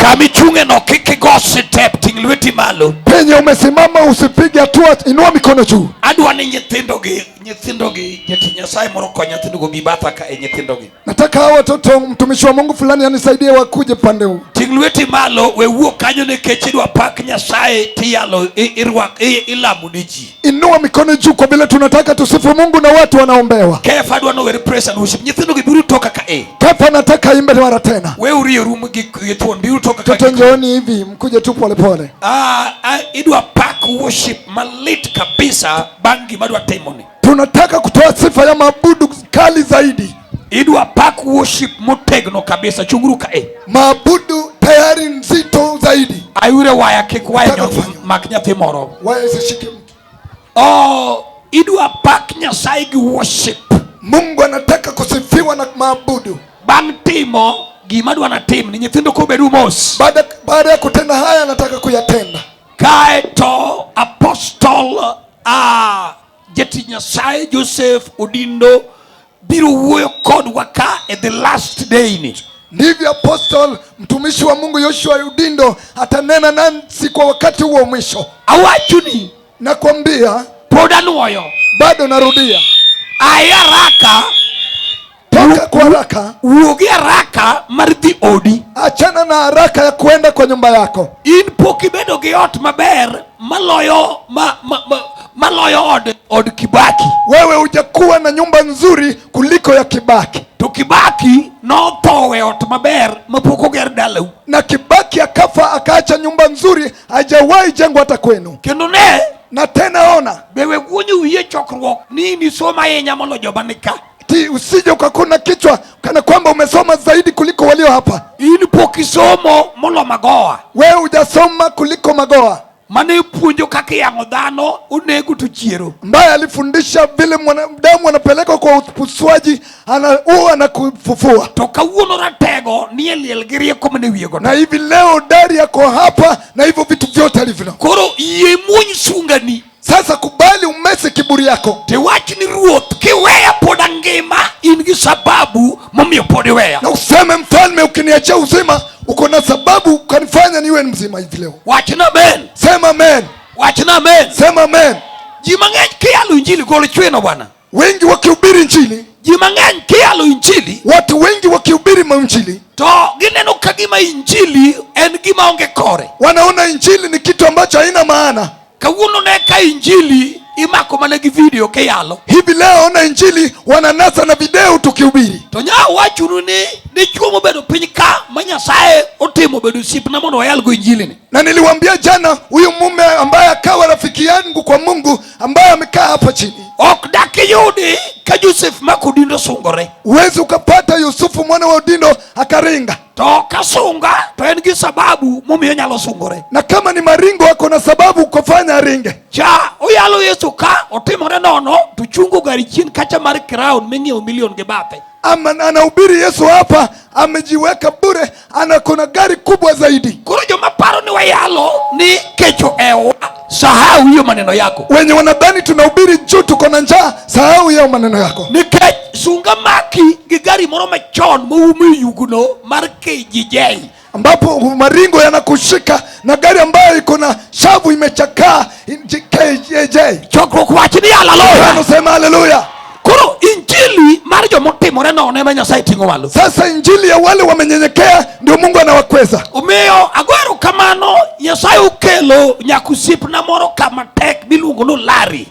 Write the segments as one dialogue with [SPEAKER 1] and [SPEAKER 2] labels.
[SPEAKER 1] Kama ichung'e no kik igo step, ting' lweti malo.
[SPEAKER 2] Penye umesimama usipige hatua, inua mikono juu.
[SPEAKER 1] Adwa ni nyithindo gi jatich Nyasaye moro kony nyithindogo bi batha ka e nyithindogi.
[SPEAKER 2] Nataka hawa watoto, mtumishi wa Mungu fulani anisaidie wakuje pande huu.
[SPEAKER 1] Ting' lweti malo, we wuok kanyo nikech idwa pak Nyasaye tiyalo irwak ilamo ne ji.
[SPEAKER 2] Inua mikono juu kwa vile tunataka tusifu Mungu na watu wanaombewa.
[SPEAKER 1] Kefa adwa nower praise and worship. Nyithindogi biro toka ka e.
[SPEAKER 2] Kefa nataka imbe mara tena.
[SPEAKER 1] We uriyo rum gi thuon biro toka ka.
[SPEAKER 2] Toto njooni hivi, mkuje tu polepole.
[SPEAKER 1] Ah, idwa pak worship malit kabisa bang' gima adwa timoni.
[SPEAKER 2] Tunataka kutoa sifa ya maabudu kali zaidi.
[SPEAKER 1] Idwa pak worship motegno kabisa chunguru ka e.
[SPEAKER 2] Maabudu tayari nzito zaidi.
[SPEAKER 1] Ayure waya kik waya
[SPEAKER 2] Nataka kufanya.
[SPEAKER 1] mak nyathi moro.
[SPEAKER 2] Waya isishike mtu.
[SPEAKER 1] Oh, idwa pak Nyasaye gi worship.
[SPEAKER 2] Mungu anataka kusifiwa na maabudu.
[SPEAKER 1] Bang' timo gima adwa natim ni nyithindo kobedu mos.
[SPEAKER 2] Baada ya kutenda haya anataka kuyatenda.
[SPEAKER 1] Kaeto Apostle jatich Nyasaye Joseph Odindo biro wuoyo kodwa ka e the last day ni.
[SPEAKER 2] Ndivyo Apostle mtumishi wa Mungu Yoshua Udindo atanena nasi kwa wakati huo mwisho.
[SPEAKER 1] Awachoni
[SPEAKER 2] Nakwambia
[SPEAKER 1] pod anuoyo.
[SPEAKER 2] Bado narudia.
[SPEAKER 1] Ai haraka,
[SPEAKER 2] Toka kwa haraka.
[SPEAKER 1] Wuogi haraka mar dhi odi.
[SPEAKER 2] Achana na haraka ya kuenda kwa nyumba yako.
[SPEAKER 1] In pok ibedo gi ot maber maloyo maloyo od Kibaki.
[SPEAKER 2] Wewe hujakuwa na nyumba nzuri kuliko ya Kibaki.
[SPEAKER 1] To Kibaki notho e ot maber mapok oger dalau.
[SPEAKER 2] Na Kibaki akafa akaacha nyumba nzuri hajawahi jengwa hata kwenu.
[SPEAKER 1] Kendo ne
[SPEAKER 2] Na tena ona.
[SPEAKER 1] Be we guonyo wiye chokruok ni nisoma ahinya molo joma ni ka.
[SPEAKER 2] Ti usije ukakuna kichwa kana kwamba umesoma zaidi kuliko walio hapa.
[SPEAKER 1] In pok isomo molo Magoha.
[SPEAKER 2] Wewe hujasoma kuliko Magoha.
[SPEAKER 1] Mane puonjo kaka iyang'o dhano onego to chiero.
[SPEAKER 2] Ambaye alifundisha vile mwanadamu anapelekwa kwa upasuaji, huwa anakufufua.
[SPEAKER 1] To kawuono ratego ni e liel gi rieko mane wiye go.
[SPEAKER 2] Na hivi leo dari yako hapa na hivyo vitu vyote alivyo.
[SPEAKER 1] Koro yie muony sungani.
[SPEAKER 2] Sasa kubali umese kiburi yako.
[SPEAKER 1] Tiwach ni ruoth kiweya pod angima in gi sababu momiyo pod iweya.
[SPEAKER 2] Na useme mfalme, ukiniachia uzima uko na sababu ukanifanya niwe mzima hivi leo.
[SPEAKER 1] Wachna amen.
[SPEAKER 2] Sema amen.
[SPEAKER 1] Wachna amen.
[SPEAKER 2] Sema amen.
[SPEAKER 1] Ji mang'eny kiyalo injili gol chwino bwana.
[SPEAKER 2] Wengi wakihubiri injili.
[SPEAKER 1] Ji mang'eny kiyalo injili.
[SPEAKER 2] Watu wengi wakihubiri injili.
[SPEAKER 1] To gineno ka gima injili en gima onge kore.
[SPEAKER 2] Wanaona injili ni kitu ambacho haina maana.
[SPEAKER 1] Kawuono ne ka injili imako mana gi video kiyalo.
[SPEAKER 2] Hivi leo ona injili wananasa na video tukihubiri.
[SPEAKER 1] To nya wachunu ni dichuo mobedo piny ka ma Nyasaye otimo bedo osiepna mondo wayalgo injili ni.
[SPEAKER 2] Na niliwaambia jana huyu mume ambaye akawa rafiki yangu kwa Mungu ambaye amekaa hapa chini.
[SPEAKER 1] Ok dak iyudi ka Joseph mak Odindo sungore.
[SPEAKER 2] Huwezi ukapata Yusufu mwana wa Odindo akaringa.
[SPEAKER 1] To kasunga to en gi sababu momiyo onyalo sungore.
[SPEAKER 2] Na kama ni maringo ako na sababu kufanya aringe.
[SPEAKER 1] Cha oyalo Yesu ka otimore nono to chungo gari chien kacha mar Crown ming'iewo milion gi bathe.
[SPEAKER 2] Ama anahubiri Yesu hapa amejiweka bure, ana kuna gari kubwa zaidi.
[SPEAKER 1] Koro joma paro ni wayalo ni kecho ewa, sahau hiyo maneno yako.
[SPEAKER 2] Wenye wanadhani tunahubiri juu tuko na njaa, sahau hiyo maneno yako.
[SPEAKER 1] Nikech sunga maki gi gari moro machon moumo yuguno mar KGJ.
[SPEAKER 2] Ambapo maringo yanakushika na gari ambayo iko na shavu imechakaa KJJ.
[SPEAKER 1] Chokruok wach ni haleluya.
[SPEAKER 2] Anasema haleluya.
[SPEAKER 1] Koro injili mar jomotimore nono ema Nyasaye ting'o malo.
[SPEAKER 2] Sasa injili ya wale wamenyenyekea ndio Mungu anawakweza.
[SPEAKER 1] Omiyo ago erokamano Nyasaye okelo nyaka osiepna moro kama tek miluongo ni Olari.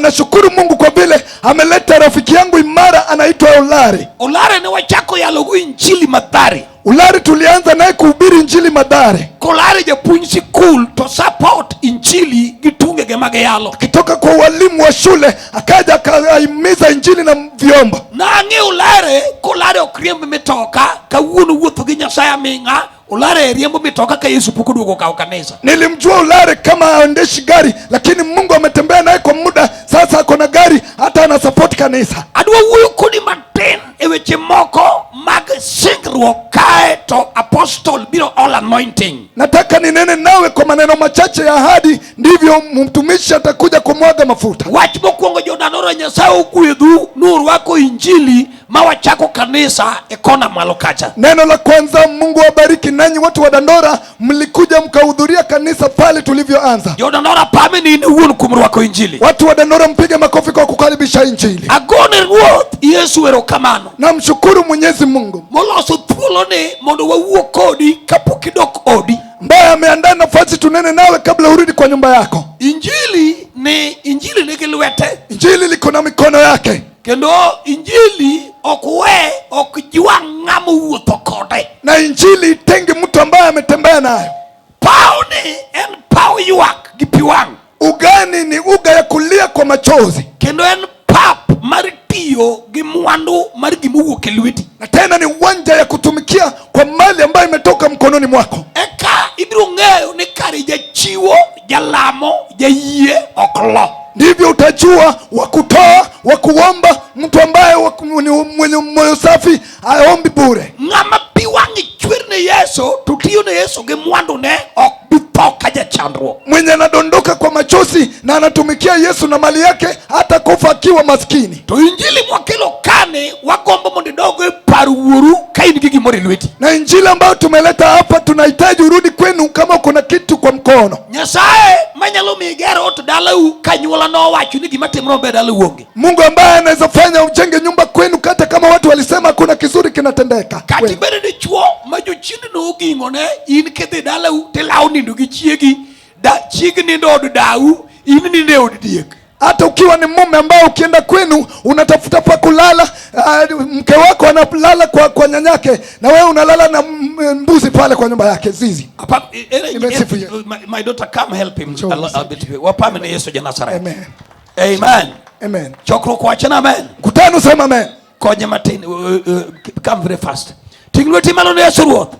[SPEAKER 2] Nashukuru Mungu kwa vile ameleta rafiki yangu imara anaitwa Olari.
[SPEAKER 1] Olari ne wachako yalogo injili Mathare.
[SPEAKER 2] Olari tulianza naye kuhubiri injili Mathare.
[SPEAKER 1] Kolari japuonj sikul to support injili gi tungege mag yalo.
[SPEAKER 2] Akitoka kwa walimu wa shule akaja akahimiza injili na vyombo.
[SPEAKER 1] Nang'e Olare kolare ok riemb mitoka kawuono wuotho gi Nyasaye aming'a. Olare riembo mitoka ka Yesu pok oduogo kawo kanisa.
[SPEAKER 2] Nilimjua Olare kama aendeshi gari, lakini Mungu ametembea naye kwa muda sasa ako na gari hata ana support kanisa.
[SPEAKER 1] Adwa wuoyo kodi matin e weche moko mag e singruok kae to apostol biro all anointing.
[SPEAKER 2] Nataka ninene nawe kwa maneno machache ya ahadi, ndivyo mtumishi atakuja kumwaga mafuta.
[SPEAKER 1] Wach mokwongo jodandora Nyasaye ogwedhu nurwako injili ma wachako kanisa e kona malo kacha.
[SPEAKER 2] Neno la kwanza, Mungu awabariki nanyi watu wa Dandora, mlikuja mkahudhuria kanisa pale tulivyoanza.
[SPEAKER 1] Jodandora pame ni in iwuon kuom rwako injili.
[SPEAKER 2] Watu wa Dandora, mpige makofi kwa kukaribisha injili.
[SPEAKER 1] Agone Ruoth Yesu erokamano.
[SPEAKER 2] Namshukuru Mwenyezi Mungu
[SPEAKER 1] Moloso thuoloni mondo wawuo kodi kapok idok odi.
[SPEAKER 2] Ambaye ameandaa nafasi tunene nawe kabla urudi kwa nyumba yako.
[SPEAKER 1] Injili ni injili nigi lwete.
[SPEAKER 2] Injili liko na mikono yake.
[SPEAKER 1] Kendo injili ok we ok jwang' ng'ama owuotho kode.
[SPEAKER 2] Na injili itengi mtu ambaye ametembea nayo.
[SPEAKER 1] Pawni en paw ywak gi pi wang'.
[SPEAKER 2] Ugani ni uga ya kulia kwa machozi.
[SPEAKER 1] Kendo en pap mar tiyo gi mwandu mar gima owuok e lweti.
[SPEAKER 2] Na tena ni uwanja ya kutumikia kwa mali ambayo imetoka mkononi mwako.
[SPEAKER 1] Eka ibiro ng'eyo ni kare jachiwo, jalamo, jayie ok lo.
[SPEAKER 2] Ndivyo utajua wa kutoa, wa kuomba, mtu ambaye ni mwenye moyo safi aombi bure.
[SPEAKER 1] Ng'ama pi wang'e chwer ne Yesu to tiyo ne Yesu gi mwandune ok bi tho ka jachandruok.
[SPEAKER 2] Mwenye anadondoka kwa machozi na anatumikia Yesu na mali yake hata kufa akiwa maskini.
[SPEAKER 1] To injili mwakelo kani wagombo mondo idog e par wuoru ka in gi gimoro e lweti.
[SPEAKER 2] Na injili ambayo tumeleta hapa, tunahitaji urudi kwenu kama uko na kitu kwa mkono.
[SPEAKER 1] Nyasaye manyalo miyi ger ot dalau ka nyuola nowacho ni gima timre maber dalau onge.
[SPEAKER 2] Mungu ambaye anaweza fanya ujenge nyumba kwenu hata kama watu walisema kuna kizuri kinatendeka.
[SPEAKER 1] Kata
[SPEAKER 2] Kwenu.
[SPEAKER 1] ibedo dichuo ma jochiende noging'one in kidhi dalau tilawo nindo gi chiegi da, chiegi nindo od dau in nindo e od diek.
[SPEAKER 2] Hata ukiwa ni mume ambao ukienda kwenu unatafuta pa kulala, mke wako analala kwa nyanyake na wewe unalala na mbuzi pale kwa nyumba yake zizi. Nimesifu Yesu.
[SPEAKER 1] My daughter, come help him.
[SPEAKER 2] Njoo.
[SPEAKER 1] A bit. Wapame ne Yesu ja Nazareth.
[SPEAKER 2] Amen.
[SPEAKER 1] Amen.
[SPEAKER 2] Amen.
[SPEAKER 1] Chokruok wacho na amen.
[SPEAKER 2] Mkutano sema amen.
[SPEAKER 1] Konye matin. Come very fast. Ting' lweti malo ne Yesu Ruoth.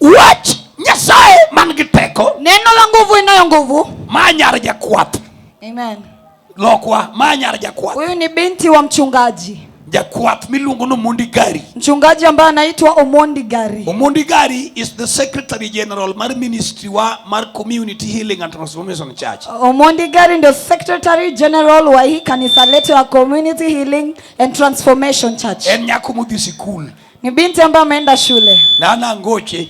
[SPEAKER 1] Wach Nyasaye man gi teko.
[SPEAKER 3] Neno la nguvu inayo nguvu.
[SPEAKER 1] Ma nyar jakwath.
[SPEAKER 3] Amen.
[SPEAKER 1] Lokwa, ma nyar jakwath.
[SPEAKER 3] Huyu ni binti wa mchungaji.
[SPEAKER 1] Jakwath miluongo ni Omondi Gari.
[SPEAKER 3] Mchungaji ambaye anaitwa Omondi Gari.
[SPEAKER 1] Omondi Gari is the secretary general mar ministry wa mar Community Healing and Transformation Church.
[SPEAKER 3] Omondi Gari ndio secretary general wa hii kanisa letu ya Community Healing and Transformation Church.
[SPEAKER 1] En nyako modhi sikul.
[SPEAKER 3] Ni binti ambaye ameenda shule.
[SPEAKER 1] Na angoche.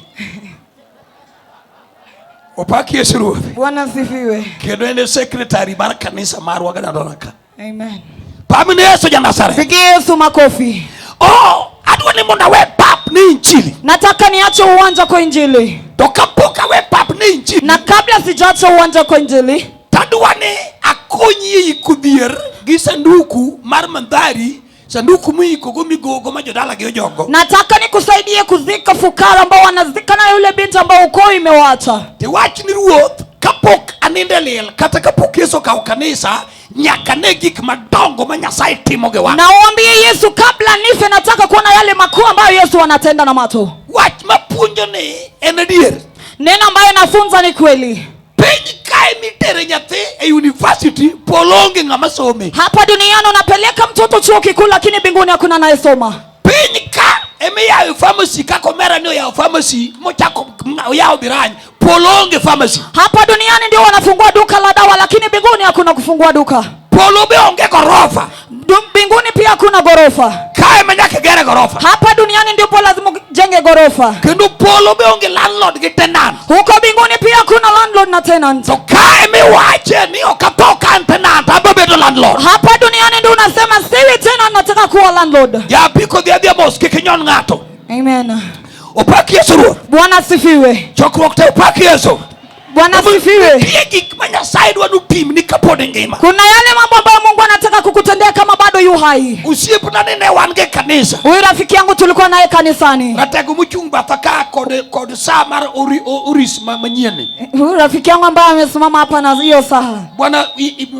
[SPEAKER 1] Opak Yesu Ruoth.
[SPEAKER 3] Bwana asifiwe.
[SPEAKER 1] Kendo en e secretary mar kanisa marwa ga Dandora ka.
[SPEAKER 3] Amen.
[SPEAKER 1] Pamne Yesu ja Nazareth.
[SPEAKER 3] Pigie Yesu makofi.
[SPEAKER 1] Oh, adwa ni mondo awe pap ni injili.
[SPEAKER 3] Nataka niache uwanja kwa injili.
[SPEAKER 1] To kapok awe pap ni injili.
[SPEAKER 3] Na kabla sijaacha uwanja kwa injili,
[SPEAKER 1] tadwa ni akonyi e iko dhier gi sanduku mar mandhari, sanduku miikogo migogo ma jodala gi ojogo.
[SPEAKER 3] Nataka nikusaidie kuzika fukara ambao wanazika na yule binti ambao ukoo imewacha.
[SPEAKER 1] Tiwach ni Ruoth, kapok anindo e liel kata kapok Yesu okawo kanisa, nyaka ne gik madongo ma Nyasaye timo gi wang'.
[SPEAKER 3] Na uambie Yesu kabla nife nataka kuona yale makuu ambayo Yesu anatenda na macho.
[SPEAKER 1] Wach mapuonjo ni en adier.
[SPEAKER 3] Neno ambayo nafunza ni kweli.
[SPEAKER 1] Piny kae mitere nyathi e university polo onge ng'ama some.
[SPEAKER 3] Hapa duniani unapeleka mtoto chuo kikuu lakini mbinguni hakuna anayesoma.
[SPEAKER 1] Piny ka emiyawo pharmacy kaka omera ni oyawo pharmacy mochako oyawo birany polo onge pharmacy.
[SPEAKER 3] Hapa duniani ndio wanafungua duka la dawa lakini mbinguni hakuna kufungua duka.
[SPEAKER 1] Polo be onge gorofa.
[SPEAKER 3] Mbinguni pia hakuna gorofa.
[SPEAKER 1] Kae ma nyaka gere gorofa.
[SPEAKER 3] Hapa duniani ndipo lazima ujenge gorofa.
[SPEAKER 1] Kendo polo be onge landlord gi tenant.
[SPEAKER 3] Huko mbinguni pia hakuna landlord na tenant.
[SPEAKER 1] To kae miwache ni ok atho ka an tenant, abiro bedo landlord.
[SPEAKER 3] Hapa duniani ndio unasema siwi tena, nataka kuwa landlord.
[SPEAKER 1] Japiko dhi adhiya mos, kik inyon ng'ato.
[SPEAKER 3] Amen.
[SPEAKER 1] Opak Yesu Ruoth.
[SPEAKER 3] Bwana asifiwe.
[SPEAKER 1] Chokruok te opak Yesu.
[SPEAKER 3] Bwana asifiwe.
[SPEAKER 1] Nitie gik ma Nyasaye dwa ni utimni kapod ingima.
[SPEAKER 3] Kuna yale mambo ambayo Mungu anataka kukutendea kama bado yu hai.
[SPEAKER 1] Osiepna ni ne wan gi kanisa.
[SPEAKER 3] Huyu rafiki yangu tulikuwa naye kanisani.
[SPEAKER 1] Ratego mochung' batha ka kod saa mar oris manyien ni.
[SPEAKER 3] Huyu rafiki yangu ambaye amesimama hapa na hiyo saa.
[SPEAKER 1] Bwana,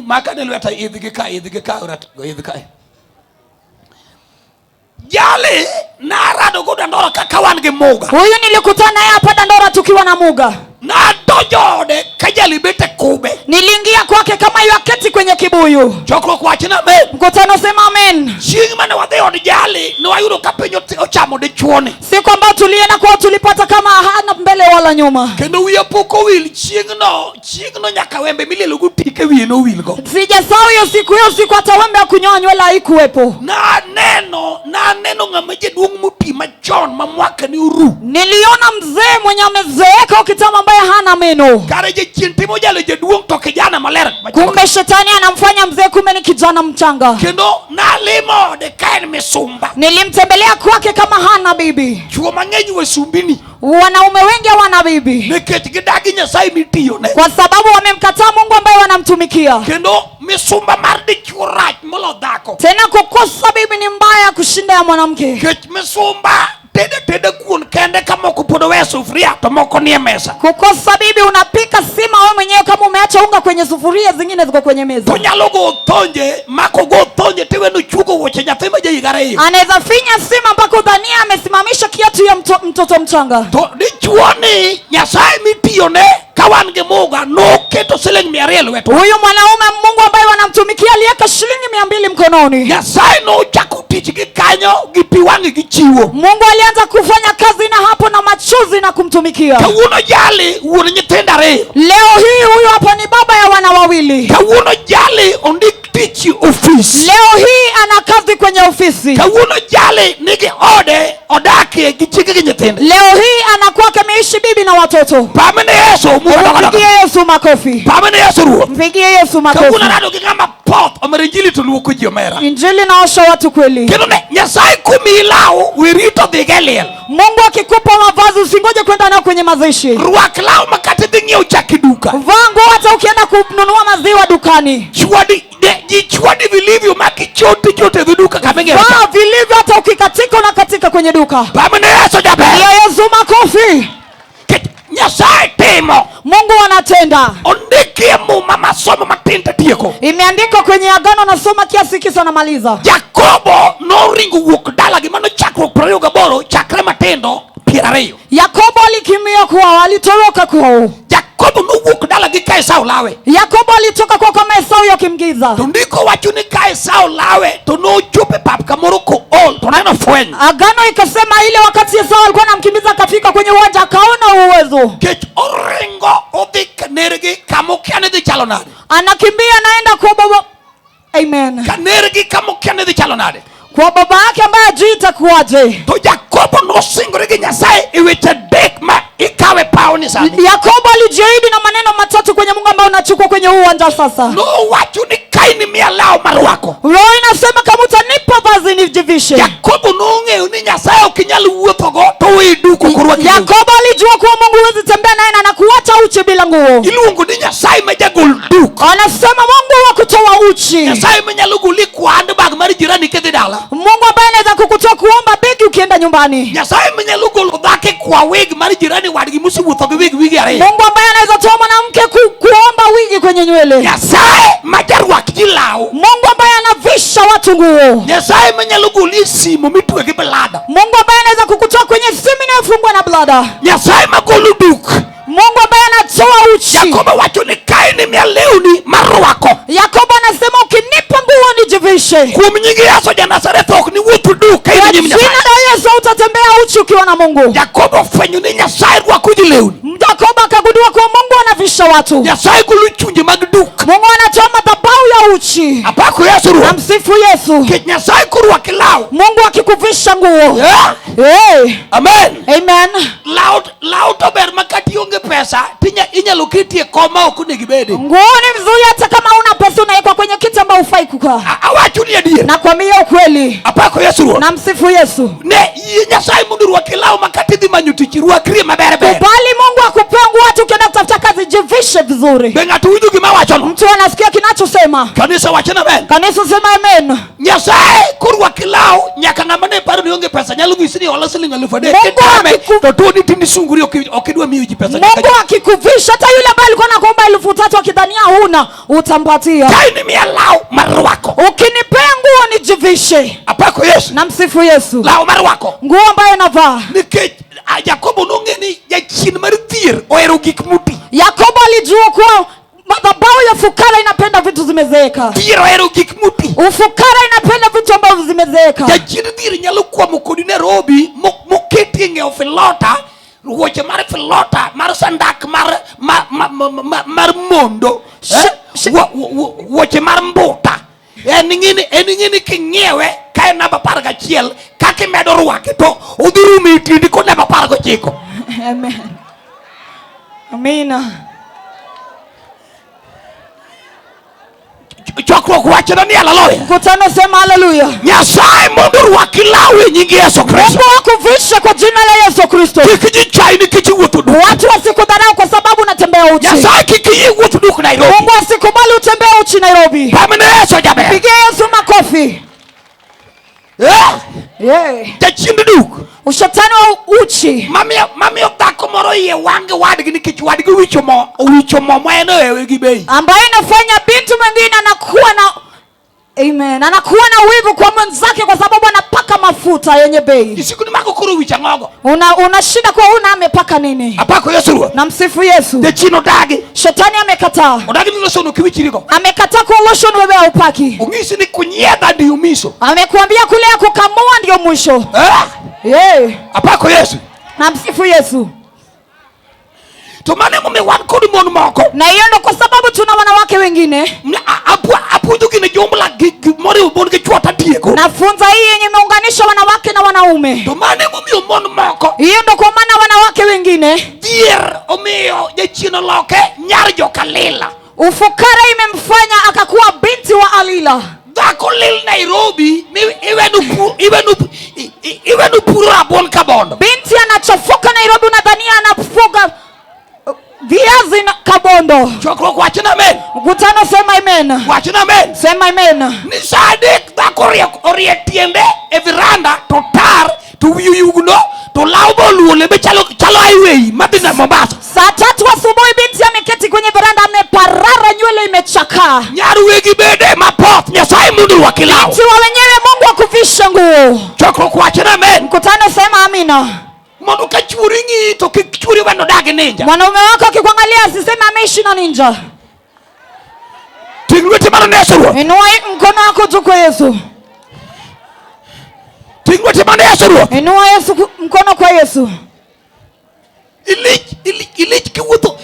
[SPEAKER 1] maka ne lweta, idh gi ka, idh gi ka, ratego, idh ka. Jali narado go Dandora kaka wan gi Muga.
[SPEAKER 3] Huyu nilikutana naye hapa Dandora tukiwa na Muga.
[SPEAKER 1] Nadonjo ode ka jali bet e kube.
[SPEAKER 3] Niliingia kwake kama yuaketi kwenye kibuyu.
[SPEAKER 1] Chokruok wachna amen.
[SPEAKER 3] Mkutano sema amen.
[SPEAKER 1] Chieng' mane wadhi od jali ne wayudo ka piny ochamo dichuoni.
[SPEAKER 3] Siku ambayo tulienda kwao tulipata kama hana mbele wala nyuma.
[SPEAKER 1] Kendo wiya pok owil chieng'no, chieng'no nyaka wembe milielo go tike wiye nowilgo.
[SPEAKER 3] Sijasahau hiyo siku, hiyo siku hata wembe wa kunyoa nywele haikuwepo.
[SPEAKER 1] Naneno ng'ama jaduong' moti machon ma mwaka ni oru.
[SPEAKER 3] Niliona mzee mwenye amezeeka kitambo ambaye hana meno.
[SPEAKER 1] Kare jachien timo jalo jaduong' to kijana maler.
[SPEAKER 3] Kumbe shetani anamfanya mzee, kumbe ni kijana mchanga.
[SPEAKER 1] Kendo nalimo ode ka en misumba.
[SPEAKER 3] Nilimtembelea kwake kama hana bibi.
[SPEAKER 1] Chuo mang'eny wasumbini.
[SPEAKER 3] Wanaume wengi hawana bibi.
[SPEAKER 1] Nikech gidagi Nyasaye mitiyone.
[SPEAKER 3] Kwa sababu wamemkataa Mungu ambaye wanamtumikia.
[SPEAKER 1] Kendo misumba mar dichuo rach molo dhako.
[SPEAKER 3] Tena kukosa bibi ni mbaya kushinda ya mwanamke.
[SPEAKER 1] Nikech misumba tedo tedo kuon kende ka moko pod owe sufuria to moko nie mesa.
[SPEAKER 3] Kukosa bibi, unapika sima wewe mwenyewe kama umeacha unga kwenye sufuria, zingine ziko kwenye meza.
[SPEAKER 1] To nyalo go thonje, mako go thonje tiweno chugo wuoche nyathi ma jahiga ariyo.
[SPEAKER 3] Anaweza finya sima mpaka udhania amesimamisha kiatu ya mtoto mchanga.
[SPEAKER 1] To dichuo ni Nyasaye mitiyone ka wan gi muga noketo siling 200 e lwetwa.
[SPEAKER 3] Huyu mwanaume Mungu ambaye wanamtumikia aliweka shilingi 200 mkononi.
[SPEAKER 1] Nyasaye nochako tich gi kanyo gi pi wang'e gi chiwo.
[SPEAKER 3] Mungu alianza kufanya kazi na hapo na machozi na kumtumikia.
[SPEAKER 1] Kawuono jali wuon nyithindo ariyo.
[SPEAKER 3] Leo hii huyu hapa ni baba ya wana wawili.
[SPEAKER 1] Kawuono jali ondik tich ofis.
[SPEAKER 3] Leo hii ana kazi kwenye ofisi.
[SPEAKER 1] Kawuono jali nigi ode odakie gi chiege gi nyithinde.
[SPEAKER 3] Leo hii anakuwa ameishi bibi na watoto.
[SPEAKER 1] Pamene Yesu muda dogo dogo.
[SPEAKER 3] Mpigie Yesu makofi.
[SPEAKER 1] Pamene Yesu ruoth.
[SPEAKER 3] Mpigie Yesu makofi.
[SPEAKER 1] Kawuono rado gi ng'ama poth omero injili to luoko ji omera.
[SPEAKER 3] Injili naosha watu kweli.
[SPEAKER 1] Kendo ne Nyasaye kumiyi law wirito dhi go e liel.
[SPEAKER 3] Mungu akikupa mavazi usingoje kwenda nayo kwenye mazishi.
[SPEAKER 1] Rwak law ma kata idhi ng'iewo chak e duka.
[SPEAKER 3] Vaa nguo hata ukienda kununua maziwa dukani.
[SPEAKER 1] Chwadi ji chwadi vilivyo ma kichote chote dhi duka kama ing'iewo chak.
[SPEAKER 3] Vaa vilivyo hata ukikatika unakatika kwenye duka.
[SPEAKER 1] Pamene Yesu jaber.
[SPEAKER 3] Pigia Yesu makofi.
[SPEAKER 1] Nyasaye timo.
[SPEAKER 3] Mungu anatenda.
[SPEAKER 1] Ondikie muma masomo matin tatieko.
[SPEAKER 3] Imeandikwa kwenye agano, nasoma kiasi kisa namaliza.
[SPEAKER 1] Jakobo noringo wuok dalagi mano chakruok 28 chakre matindo 20.
[SPEAKER 3] Yakobo alikimbia kwao, alitoroka kwao.
[SPEAKER 1] Jakobo nowuok dalagi ka Esau lawe.
[SPEAKER 3] Yakobo alitoka kwao kama Esau yakimgiza.
[SPEAKER 1] To ndiko wacho ni ka Esau lawe to nochopo e pap kamoro kool to neno fweny.
[SPEAKER 3] Agano ikasema ile wakati Esau alikuwa anamkimbiza akafika kwenye uwanja akaona uwezo.
[SPEAKER 1] Kech oringo odhi kanergi kama okia ni dhi chalo nade.
[SPEAKER 3] Anakimbia anaenda kwa baba. Amen.
[SPEAKER 1] Kanergi kama okia ni dhi chalo nade.
[SPEAKER 3] Kwa baba yake ambaye hajui itakuwaje.
[SPEAKER 1] To Jakobo nosingore gi Nyasaye e weche adek ma ikawe paoni sani.
[SPEAKER 3] Yakobo alijiahidi na maneno matatu kwenye Mungu ambao unachukua kwenye huu uwanja sasa.
[SPEAKER 1] Nowacho ni ka in miya law marwako.
[SPEAKER 3] Roho inasema kama utanipa vazi nijivishe.
[SPEAKER 1] Yakobo nong'eyo ni Nyasaye ok inyal wuothogo to weyi duk ok orwaki.
[SPEAKER 3] Yakobo alijua kuwa Mungu huwezi tembea naye na anakuacha uchi bila nguo.
[SPEAKER 1] Iluongo ni Nyasaye ma jagol duk.
[SPEAKER 3] Anasema Mungu wa kutoa uchi.
[SPEAKER 1] Nyasaye manyalo goli kwa handbag mar jirani kidhi dala.
[SPEAKER 3] Mungu ambaye anaweza kukutoa kuomba begi ukienda nyumbani.
[SPEAKER 1] Nyasaye manyalo golo dhako kwa wig mar jirani wadgi mosewuotho gi wig wigi ariyo.
[SPEAKER 3] Mungu ambaye anaweza toa mwanamke kuomba wigi kwenye nywele.
[SPEAKER 1] Nyasaye ma jarwak ji law.
[SPEAKER 3] Mungu ambaye anavisha watu nguo.
[SPEAKER 1] Nyasaye manyalo goli e simo mitwe gi blada.
[SPEAKER 3] Mungu ambaye anaweza kukutoa kwenye simu inayofungwa na blada.
[SPEAKER 1] Nyasaye magolo duk.
[SPEAKER 3] Mungu ambaye anatoa uchi.
[SPEAKER 1] Yakobo wacho ni ka in miya lewni marwako.
[SPEAKER 3] Yakobo anasema ukinipa nguo nijivishe.
[SPEAKER 1] Kuom nying Yesu ja Nazareth ok niwuoth duk ka in
[SPEAKER 3] Kwa
[SPEAKER 1] nyim
[SPEAKER 3] jina
[SPEAKER 1] Nyasaye.
[SPEAKER 3] la Yesu utatembea uchi ukiwa na Mungu.
[SPEAKER 1] Yakobo ofwenyo ni Nyasaye rwako ji lewni.
[SPEAKER 3] Yakobo akagundua kuwa Mungu anavisha watu.
[SPEAKER 1] Nyasaye golo chunje mag duk.
[SPEAKER 3] Mungu anatoa madhabahu ya uchi.
[SPEAKER 1] Apako Yesu ruoth.
[SPEAKER 3] Namsifu Yesu.
[SPEAKER 1] Nikech Nyasaye korwaki law.
[SPEAKER 3] Mungu akikuvisha nguo.
[SPEAKER 1] Yeah.
[SPEAKER 3] Hey.
[SPEAKER 1] Amen.
[SPEAKER 3] Amen.
[SPEAKER 1] Law law to ber ma kata ionge pesa tinya inyalo keti e kom ma ok onego ibede.
[SPEAKER 3] Nguo ni mzuri hata kama una pesa unawekwa kwenye kiti ambao hufai kukaa.
[SPEAKER 1] Awacho ni adier.
[SPEAKER 3] Nakwambia ukweli.
[SPEAKER 1] Apako Yesu ruoth.
[SPEAKER 3] Namsifu Yesu.
[SPEAKER 1] Ne yie Nyasaye mondo orwaki law ma kata idhi manyo tich irwakrie maber ber.
[SPEAKER 3] Kubali Mungu akupe nguo hata ukienda kutafuta kazi jivishe vizuri.
[SPEAKER 1] Be ng'ato winjo gima awachono?
[SPEAKER 3] Mtu anasikia kinachosema.
[SPEAKER 1] Kanisa wachna amen.
[SPEAKER 3] Kanisa sema amen.
[SPEAKER 1] Nyasaye korwaki law nyaka ng'ama ne paro ni onge pesa nyalo nyisi ni hola siling 3,000.
[SPEAKER 3] Mungu
[SPEAKER 1] Kitame to tuoni tindi sunguri ok idwa miyo ji pesa.
[SPEAKER 3] Mungu akikuvisha hata yule ambaye alikuwa anakuomba 3,000 akidhania huna utampatia.
[SPEAKER 1] Ka in miya law marwako.
[SPEAKER 3] Ukinipea nguo nijivishe.
[SPEAKER 1] Apako Yesu.
[SPEAKER 3] Namsifu Yesu.
[SPEAKER 1] Law marwako.
[SPEAKER 3] Nguo ambayo navaa.
[SPEAKER 1] Nikech Jakobo nong'e ni jachien mar dhier dhier ohero gik moti.
[SPEAKER 3] Yakobo alijua kuwa madhabahu ya fukara inapenda vitu zimezeeka.
[SPEAKER 1] Dhier ohero gik moti.
[SPEAKER 3] Ufukara inapenda vitu ambavyo zimezeeka.
[SPEAKER 1] Jachien dhier nyalo kwamo kodi Nairobi moketi e ng'iewo filota, wuoche mar filota mar sandak mar mar mondo, wuoche mar mbuta. En ing'eni king'iewe ka en namba 11 kaka imedo rwake to odhi rumo e tiendi kod namba 19.
[SPEAKER 3] Amen. Amina.
[SPEAKER 1] Chokruok wachona ni haleluya.
[SPEAKER 3] Mkutano sema haleluya.
[SPEAKER 1] Nyasaye mondo orwaki law e nying Yesu Kristo.
[SPEAKER 3] Mungu akuvishe kwa jina la Yesu Kristo.
[SPEAKER 1] Kik ji chai nikech iwuotho duk.
[SPEAKER 3] Watu wasikudharau kwa sababu unatembea uchi.
[SPEAKER 1] Nyasaye kik iyie wuoth duk Nairobi.
[SPEAKER 3] Mungu asikubali utembee uchi Nairobi.
[SPEAKER 1] Pamne Yesu jaber.
[SPEAKER 3] Pigie Yesu makofi. Yeah.
[SPEAKER 1] Jachien duk.
[SPEAKER 3] Ushetani wa uchi.
[SPEAKER 1] Mamiyo dhako moro iye wang' gi wadgi nikech wadgi owicho mo, owicho mo ma en ohewe gi bei.
[SPEAKER 3] Ambayo inafanya binti mwingine anakuwa na Amen. Anakuwa na wivu kwa mwenzake kwa sababu anapaka mafuta yenye bei.
[SPEAKER 1] Isiku ni mako koro wich ang'ogo.
[SPEAKER 3] Una shida kwa una amepaka nini?
[SPEAKER 1] Apako Yesu Ruoth.
[SPEAKER 3] Na msifu Yesu.
[SPEAKER 1] Jachien odagi.
[SPEAKER 3] Shetani amekataa.
[SPEAKER 1] Odagi ni lotion ok iwichrigo.
[SPEAKER 3] Amekataa kwa lotion wewe haupaki.
[SPEAKER 1] Ong'isi ni kunyiedha ndiyo miso.
[SPEAKER 3] Amekuambia kule ya kukamua ndio mwisho. Yeah.
[SPEAKER 1] Apako Yesu.
[SPEAKER 3] Na msifu Yesu.
[SPEAKER 1] To mano emomiyo wan kod mon moko.
[SPEAKER 3] Na hiyo ndo kwa sababu tuna wanawake wengine.
[SPEAKER 1] Apuonjo gini jumla gi moriwo mon gi chwo tatieko.
[SPEAKER 3] Nafunza hii yenye imeunganisha wanawake na wanaume.
[SPEAKER 1] To mano emomiyo mon moko.
[SPEAKER 3] Hiyo ndo kwa maana wanawake wengine.
[SPEAKER 1] Dhier omiyo jachien oloke nyar joka Lila.
[SPEAKER 3] Ufukara imemfanya akakuwa binti wa Alila.
[SPEAKER 1] Dhako lil Nairobi, mi iwenu puro rabuon kabondo.
[SPEAKER 3] Binti anachafuka Nairobi, unadhania anafuga viazi na kabondo.
[SPEAKER 1] Chokruok wachna amen.
[SPEAKER 3] Mkutano sema amen.
[SPEAKER 1] Wachna amen.
[SPEAKER 3] Sema amen.
[SPEAKER 1] Ni sa adek dhako orie tiende e veranda to tar to wiyo yugno to law be oluole be chalo highway madhi na Mombasa.
[SPEAKER 3] Saa 3 asubuhi binti ameketi kwenye veranda ameparara, nywele imechakaa.
[SPEAKER 1] Nyar wegi bede mapoth, Nyasaye mondo orwaki law.
[SPEAKER 3] Binti wa wenyewe Mungu akuvishe nguo.
[SPEAKER 1] Chokruok wachna amen.
[SPEAKER 3] Mkutano sema amina.
[SPEAKER 1] Mondo ka chuori ng'iyi to kik chuori weno dag ninja.
[SPEAKER 3] Mwanaume wako akikuangalia asiseme ameishi na ninja.
[SPEAKER 1] Ting' lweti malo ne Yesu Ruoth.
[SPEAKER 3] Inua mkono wako juu kwa Yesu.
[SPEAKER 1] Ting' lweti malo ne Yesu Ruoth.
[SPEAKER 3] Inua Yesu mkono kwa Yesu.
[SPEAKER 1] Ilich kiwuotho,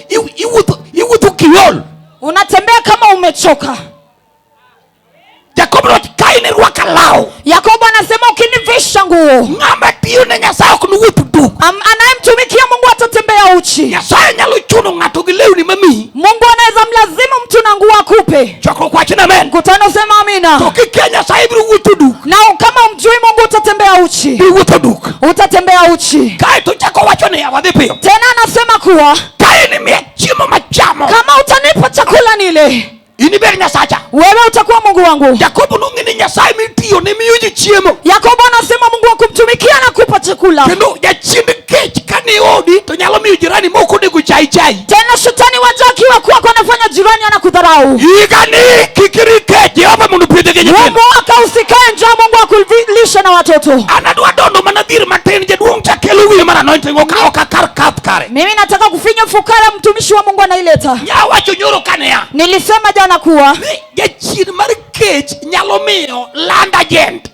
[SPEAKER 1] iwuotho kiol.
[SPEAKER 3] Unatembea kama umechoka.
[SPEAKER 1] Jakobo nowacho, ka in irwaka law.
[SPEAKER 3] Yakobo anasema ukinivisha nguo.
[SPEAKER 1] Ng'ama tiyo ne Nyasaye ok nowuoth duk.
[SPEAKER 3] Anayemtumikia Mungu atatembea uchi.
[SPEAKER 1] Nyasaye nyalo chuno ng'ato gi lewni mamiyi.
[SPEAKER 3] Mungu anaweza mlazimu mtu na nguo akupe.
[SPEAKER 1] Chokruok wachna amen.
[SPEAKER 3] Mkutano sema amina.
[SPEAKER 1] To kikia Nyasaye biro wuotho duk.
[SPEAKER 3] Na kama umjui Mungu utatembea uchi.
[SPEAKER 1] Biro wuotho duk.
[SPEAKER 3] Utatembea uchi.
[SPEAKER 1] Kae to chako wacho niya, wadhi piyo.
[SPEAKER 3] Tena anasema kuwa
[SPEAKER 1] ka in imiya chiemo machamo.
[SPEAKER 3] Kama utanipa chakula nile.
[SPEAKER 1] In ibed Nyasacha.
[SPEAKER 3] Wewe utakuwa Mungu wangu.
[SPEAKER 1] Yakobo nong'e ni Nyasaye mitiyo ne miyo ji chiemo.
[SPEAKER 3] Yakobo anasema Mungu wa kumtumikia na kupa chakula.
[SPEAKER 1] Kendo jachien kech ka ni odi to nyalo miyo jirani moko onego chai chai.
[SPEAKER 3] Tena shetani wa njaa akiwa kwako anafanya jirani anakudharau.
[SPEAKER 1] Higa ni kik irit kech, Jehova mondo opidhi gi nyithindo.
[SPEAKER 3] Mungu wako usikae njaa, Mungu akulishe na watoto.
[SPEAKER 1] An adwa dondo mana dhir matin, jaduong' cha kelo wiye mar anointing ok akar kath kare.
[SPEAKER 3] Mimi nataka kufinya fukara, mtumishi wa Mungu anaileta.
[SPEAKER 1] Nyawacho nyoro kane ya.
[SPEAKER 3] Nilisema jana kuwa
[SPEAKER 1] ni jachien mar kech nyalo miyo land agent.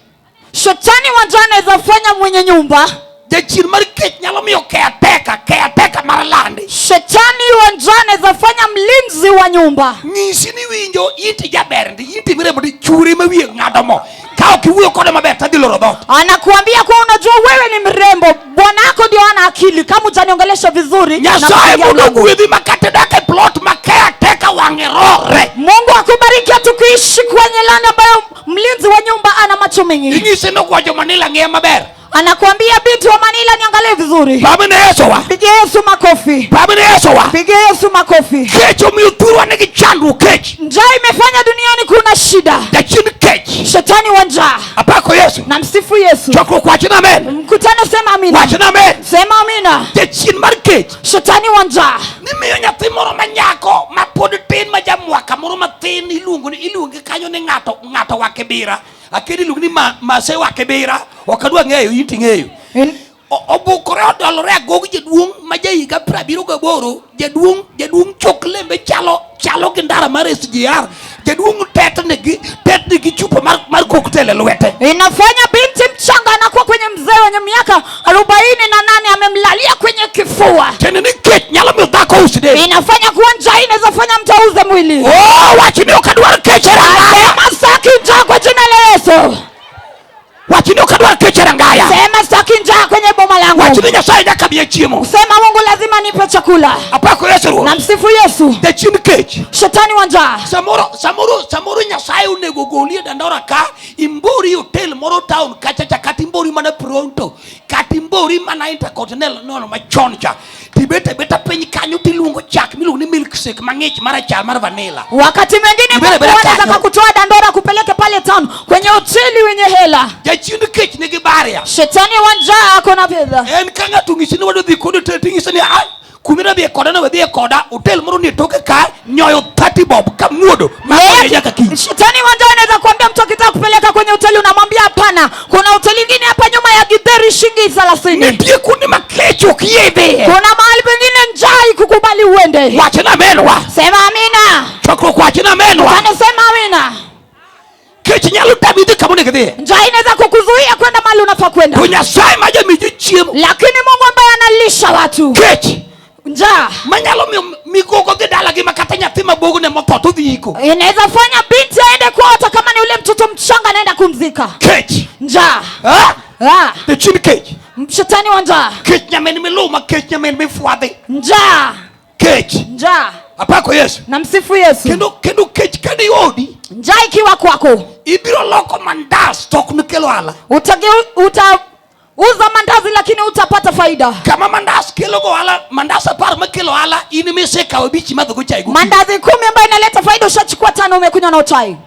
[SPEAKER 3] Shetani wa njaa anaweza fanya mwenye nyumba.
[SPEAKER 1] Jachien mar kech nyalo miyo caretaker mar land.
[SPEAKER 3] Shetani wa njaa anaweza fanya mlinzi wa nyumba.
[SPEAKER 1] Nyisi ni winjo iti jaber ndi iti mirembo ndi churi ma wiye ng'ado mo. Ka ok iwuoyo kode maber to adhi loro dhoot.
[SPEAKER 3] Anakuambia kuwa unajua wewe ni mrembo, bwana yako ndio ana akili. Kama hujaniongelesha vizuri,
[SPEAKER 1] Nyasaye
[SPEAKER 3] nakupigia
[SPEAKER 1] mondo
[SPEAKER 3] mlango.
[SPEAKER 1] ogwedhi ma kata dak e plot ma caretaker wang'e rore.
[SPEAKER 3] Mungu akubariki tukiishi kwenye land ambayo mlinzi wa nyumba ana macho mengi.
[SPEAKER 1] Inyise ni ogwajo Manila ng'iye maber.
[SPEAKER 3] Anakuambia binti wa Manila niangalie vizuri.
[SPEAKER 1] Baba ne Yesu wa.
[SPEAKER 3] Pigie Yesu makofi.
[SPEAKER 1] Baba ne Yesu wa.
[SPEAKER 3] Pigie Yesu makofi.
[SPEAKER 1] Kech omiyo thurwa nigi chandruok kech.
[SPEAKER 3] Njaa imefanya duniani kuna shida.
[SPEAKER 1] Jachien kech.
[SPEAKER 3] Shetani wa njaa.
[SPEAKER 1] Apako Yesu.
[SPEAKER 3] Na msifu Yesu.
[SPEAKER 1] Chokruok wachna amen.
[SPEAKER 3] Mkutano sema amina.
[SPEAKER 1] Wachna amen.
[SPEAKER 3] Sema amina.
[SPEAKER 1] Jachien mar kech.
[SPEAKER 3] Shetani wa njaa.
[SPEAKER 1] Ni miyo nyathi moro ma nyako ma pod tin ma jamwaka moro mathin iluongo ni iluonge kanyo ni ng'ato wa Kibira. Akedi iluongo ni Mase wa Kibira. Ok adwa ng'eyo, in to ing'eyo. Obukore odolore agog jaduong' ma jahiga 78, jaduong' jaduong' chok lembe chalo chalo gi ndara mar SGR. Jaduong' tetni gi chupa mar cocktail e lwete.
[SPEAKER 3] Inafanya binti mchanga anakuwa kwenye mzee wenye miaka 48 amemlalia kwenye kifua.
[SPEAKER 1] Tiende ni kech nyalo miyo dhako us del.
[SPEAKER 3] Inafanya kuwa njaa inaweza fanya mtu auze mwili.
[SPEAKER 1] Oh, wach ni ok adwar kech e rangaya.
[SPEAKER 3] Sema sitaki njaa kwa jina la Yesu.
[SPEAKER 1] Wach ni ok adwar kech e rangaya.
[SPEAKER 3] Sema sitaki njaa kwenye boma langu.
[SPEAKER 1] Wach ni Nyasaye nyaka miya chiemo.
[SPEAKER 3] Sema Mungu lazima nipe chakula.
[SPEAKER 1] Apako Yesu Ruoth.
[SPEAKER 3] Na msifu Yesu.
[SPEAKER 1] Jachien kech.
[SPEAKER 3] Shetani wa njaa.
[SPEAKER 1] Samoro Nyasaye onego goli e Dandora ka imbori hotel moro town kacha cha kata imbori mana Pronto, kata imbori mana Intercontinental nono machon cha. Tibet abeta piny kanyo tiluongo chak miluongo ni milkshake mang'ich marachar mar vanilla.
[SPEAKER 3] Wakati mwingine
[SPEAKER 1] Ibere
[SPEAKER 3] Mungu
[SPEAKER 1] bere
[SPEAKER 3] anaweza
[SPEAKER 1] kanyo.
[SPEAKER 3] kukutoa Dandora kupeleke pale town kwenye hoteli wenye hela.
[SPEAKER 1] Jachien kech nigi baria.
[SPEAKER 3] Shetani wa njaa ako na fedha.
[SPEAKER 1] En ka ng'ato ong'isi ni wadwa dhi kodi hotel ting'ise ni ah, kumira dhi e koda no wadhi e koda hotel moro ni e toke ka nyoyo 30 bob ka muodo ma
[SPEAKER 3] Yeye
[SPEAKER 1] nyaka kiny.
[SPEAKER 3] Shetani wa njaa anaweza kuambia mtu akitaka kupeleka kwenye hoteli unamwambia hapana, kuna hoteli nyingine hapa nyuma ya githeri shilingi 30.
[SPEAKER 1] Nitie kuonde ma kech ok yie dhiye.
[SPEAKER 3] Kuna mahali pengine njaa ikukubali uende.
[SPEAKER 1] Wachna menwa.
[SPEAKER 3] Sema amina.
[SPEAKER 1] Chokruok wachna menwa.
[SPEAKER 3] Tano sema amina.
[SPEAKER 1] Kech nyalo tami dhi kama onego idhiye.
[SPEAKER 3] Njaa inaweza kukuzuia kwenda mahali unafaa kwenda.
[SPEAKER 1] To Nyasaye ma jami ji chiemo.
[SPEAKER 3] Lakini Mungu ambaye analisha watu.
[SPEAKER 1] Kech.
[SPEAKER 3] Njaa.
[SPEAKER 1] Manyalo miyo migogo dhi dalagi ma kata nyathi mabogo ne motho to dhi iko.
[SPEAKER 3] Inaweza fanya binti aende kwao hata kama ni yule mtoto mchanga anaenda kumzika.
[SPEAKER 1] Kech.
[SPEAKER 3] Njaa.
[SPEAKER 1] Ha?
[SPEAKER 3] Ha.
[SPEAKER 1] Jachien kech.
[SPEAKER 3] Shetani wa njaa.
[SPEAKER 1] Kech nyamin miluma, kech nyamin mifwadhi.
[SPEAKER 3] Njaa.
[SPEAKER 1] Kech.
[SPEAKER 3] Njaa.
[SPEAKER 1] Apako Yesu.
[SPEAKER 3] Na msifu Yesu.
[SPEAKER 1] Kendo kech ka ni odi.
[SPEAKER 3] Njaa ikiwa kwako.
[SPEAKER 1] Ibiro loko mandas to ok nikel ohala.
[SPEAKER 3] Utauza mandazi lakini utapata faida.
[SPEAKER 1] Kama mandas kelo go ohala, mandas 10 makelo ohala, in misekawo 5 madhogo chai gokinyi.
[SPEAKER 3] Mandazi 10 ambayo inaleta faida ushachukua 5 umekunywa na chai.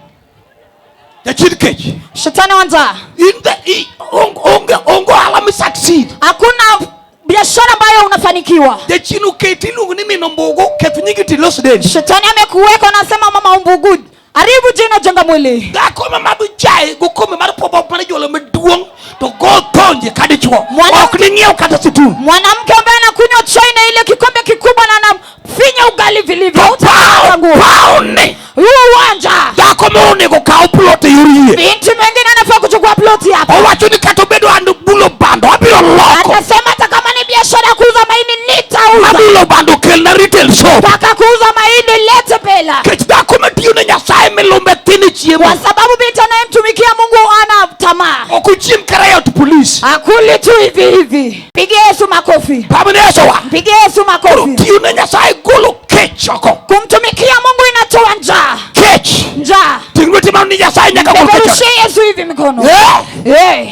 [SPEAKER 1] Jachien kech.
[SPEAKER 3] Shetani wa njaa.
[SPEAKER 1] In the, i, ong, onge, onge ohala mi succeed.
[SPEAKER 3] Hakuna biashara ambayo unafanikiwa.
[SPEAKER 1] Jachien oketi iluongo ni min ombugu, keth nyingi to ilos dendi.
[SPEAKER 3] Shetani amekuweka unasema mama ombugu. Haribu jina jenga mwili.
[SPEAKER 1] Dhako ma madho chai gokombe mar popo mar jolo maduong' to go tonje ka dichuo. Ok ni ng'iew kata situn.
[SPEAKER 3] Mwanamke ambaye anakunywa chai na ile kikombe kikubwa na anafinya ugali vilivyo.
[SPEAKER 1] To
[SPEAKER 3] Utapata nguvu.
[SPEAKER 1] paw ni.
[SPEAKER 3] Huu uwanja.
[SPEAKER 1] Dhako moro onego kaw plot e yor yie.
[SPEAKER 3] Binti mwingine anafaa kuchukua plot hapa.
[SPEAKER 1] Owacho ni kata obedo an bulo bando abiro loko.
[SPEAKER 3] Anasema hata kama ni biashara ya kuuza mahindi nitauza.
[SPEAKER 1] Abulo bando kelna retail shop.
[SPEAKER 3] Mpaka kuuza mahindi lete pela.
[SPEAKER 1] Kech dhako matiyo ne Nyasaye milumbe tin e chiemo.
[SPEAKER 3] Kwa sababu binti anayemtumikia Mungu ana tamaa.
[SPEAKER 1] Ok ochiem kata e ot police.
[SPEAKER 3] Akuli tu hivi hivi. Pigie Yesu makofi.
[SPEAKER 1] Pamne Yesu wa.
[SPEAKER 3] Pigie Yesu makofi.
[SPEAKER 1] Koro tiyo ne Nyasaye golo kech oko.
[SPEAKER 3] Kumtumikia Mungu inatoa njaa.
[SPEAKER 1] Kech.
[SPEAKER 3] Njaa.
[SPEAKER 1] Ting' lweti malo ni Nyasaye nyaka gol kech oko.
[SPEAKER 3] Peperushie Yesu hivi mikono.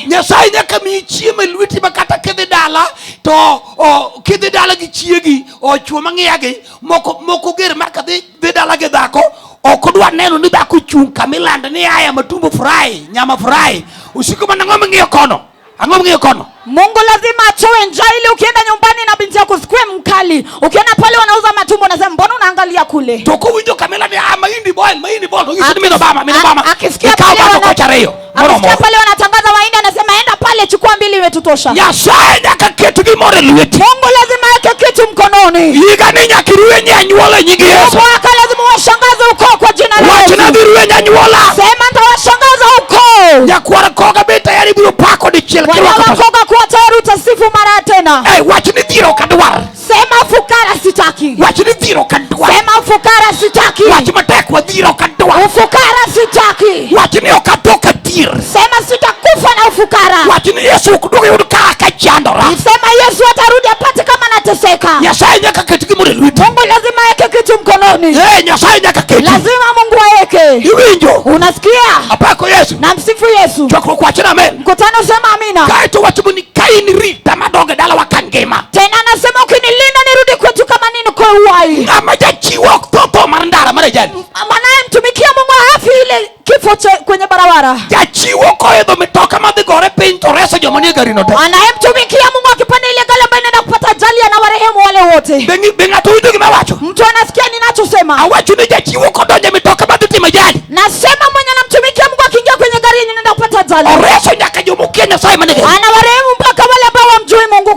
[SPEAKER 1] Nyasaye nyaka miyi chiemo e lweti ma kata kidhi dala to, o, kidhi dala gi chiegi, o chwo mang'iyagi, moko ger ma kadhi, dhi dala gi dhako, ok odwa neno ni dhako ochung' kama ilando ni aya matumbo fry, nyama fry. Usiko mana ang'o ming'iyo kono? Ang'o ming'iyo kono?
[SPEAKER 3] Mungu lazima atoe njaa ili ukienda nyumbani na binti yako usikue mkali. Ukiona pale wanauza matumbo unasema mbona unaangalia kule?
[SPEAKER 1] To kowinjo kamila ni, ah, mahindi boil, mahindi boil. To ng'iso ni min Obama, min Obama.
[SPEAKER 3] Akisikia
[SPEAKER 1] Ikaw
[SPEAKER 3] pale
[SPEAKER 1] bato kocha ariyo. Moromo.
[SPEAKER 3] Akisikia pale wanatangaza mahindi anasema enda pale chukua 2 imetutosha.
[SPEAKER 1] Nyasaye nyaka ket gimoro e lweti.
[SPEAKER 3] Mungu lazima aweke kitu mkononi.
[SPEAKER 1] Higa ni nyaka irwe nyanyuola e nying Yesu.
[SPEAKER 3] Mwaka lazima washangaze ukoo kwa jina la
[SPEAKER 1] Wachna
[SPEAKER 3] Yesu.
[SPEAKER 1] dhi rwe nyanyuola.
[SPEAKER 3] Sema nitawashangaza ukoo.
[SPEAKER 1] Nyakwar koga be tayari biro pako dichiel
[SPEAKER 3] Wanyama
[SPEAKER 1] kirwako pesa.
[SPEAKER 3] koga kuwa tayari utasifu mara tena.
[SPEAKER 1] Wach ni dhier ok adwar.
[SPEAKER 3] Sema fukara sitaki.
[SPEAKER 1] Wach ni dhier ok adwar.
[SPEAKER 3] Sema fukara sitaki.
[SPEAKER 1] Wach matek wa dhier ok adwar.
[SPEAKER 3] Ufukara sitaki.
[SPEAKER 1] Wach ni ok atho ka dhier.
[SPEAKER 3] Sema sitakufa na ufukara.
[SPEAKER 1] Wach ni Yesu ok duog yud ka ka chandora.
[SPEAKER 3] Sema Yesu atarudi apate kama nateseka.
[SPEAKER 1] Nyasaye nyaka ket gimoro e lweti.
[SPEAKER 3] Mungu lazima aweke kitu mkononi.
[SPEAKER 1] Nyasaye nyaka keti.
[SPEAKER 3] Lazima Mungu aweke.
[SPEAKER 1] Iwinjo?
[SPEAKER 3] Unasikia?
[SPEAKER 1] Apako Yesu.
[SPEAKER 3] Na msifu Yesu.
[SPEAKER 1] Chokruok wacho ni amen.
[SPEAKER 3] Mkutano sema amina.
[SPEAKER 1] Kaeto wacho ni ka in rita madongo e dalawa ka ngima.
[SPEAKER 3] Tena anasema ukinilinda nirudi kwetu kama nini kwa uhai.
[SPEAKER 1] Ng'ama jachiwo ok tho tho mar ndara mar ajali.
[SPEAKER 3] Mwanaye mtumikia Mungu hafi ile kifo cha kwenye barabara.
[SPEAKER 1] Jachiwo koidho mitoka madhi gore piny to reso joma nie garino te.
[SPEAKER 3] Anayemtumikia Mungu akipanda ile gari ambayo inaenda kupata ajali anawarehemu wale wote.
[SPEAKER 1] Be ng'ato winjo gima awacho?
[SPEAKER 3] Mtu anasikia ninachosema.
[SPEAKER 1] Awacho ni jachiwo kodonjo e mitoka madhi timo ajali.
[SPEAKER 3] Nasema mwenye anamtumikia Mungu akiingia kwenye gari yenye inaenda kupata ajali.
[SPEAKER 1] Oreso nyaka joma okia Nyasaye mane gari.
[SPEAKER 3] Anawarehemu mpaka wale ambao hawamjui Mungu.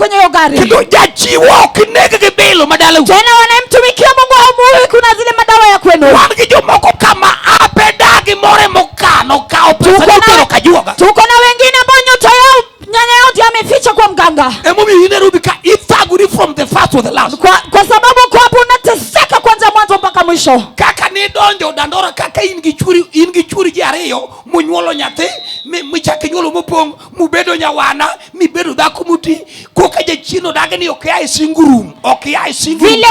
[SPEAKER 3] gari.
[SPEAKER 1] Kendo jachiwo ok neg gi bilo madalau.
[SPEAKER 3] Tena wanayemtumikia Mungu haumuui, kuna zile madawa ya kwenu.
[SPEAKER 1] Wan gi jomoko kama ape dagi more mokano kawo pesa
[SPEAKER 3] Tuko na-
[SPEAKER 1] notero kajuoga.
[SPEAKER 3] Tuko na wengine ambao nyota yao nyanya yao ndiye ameficha kwa mganga.
[SPEAKER 1] Emomiyo in Nairobi ka ithagori from the first to the last.
[SPEAKER 3] Kwa sababu kwa hapo unateseka kuanzia mwanzo mpaka mwisho.
[SPEAKER 1] Kaka nidonjo Dandora kaka in gi chwori, in gi chwori ji ariyo munyuolo nyathi michako inyuolo mopong' mubedo nyawana mibedo dhako moti koka jachien odagi ni ok ia e single room, ok ia e single room.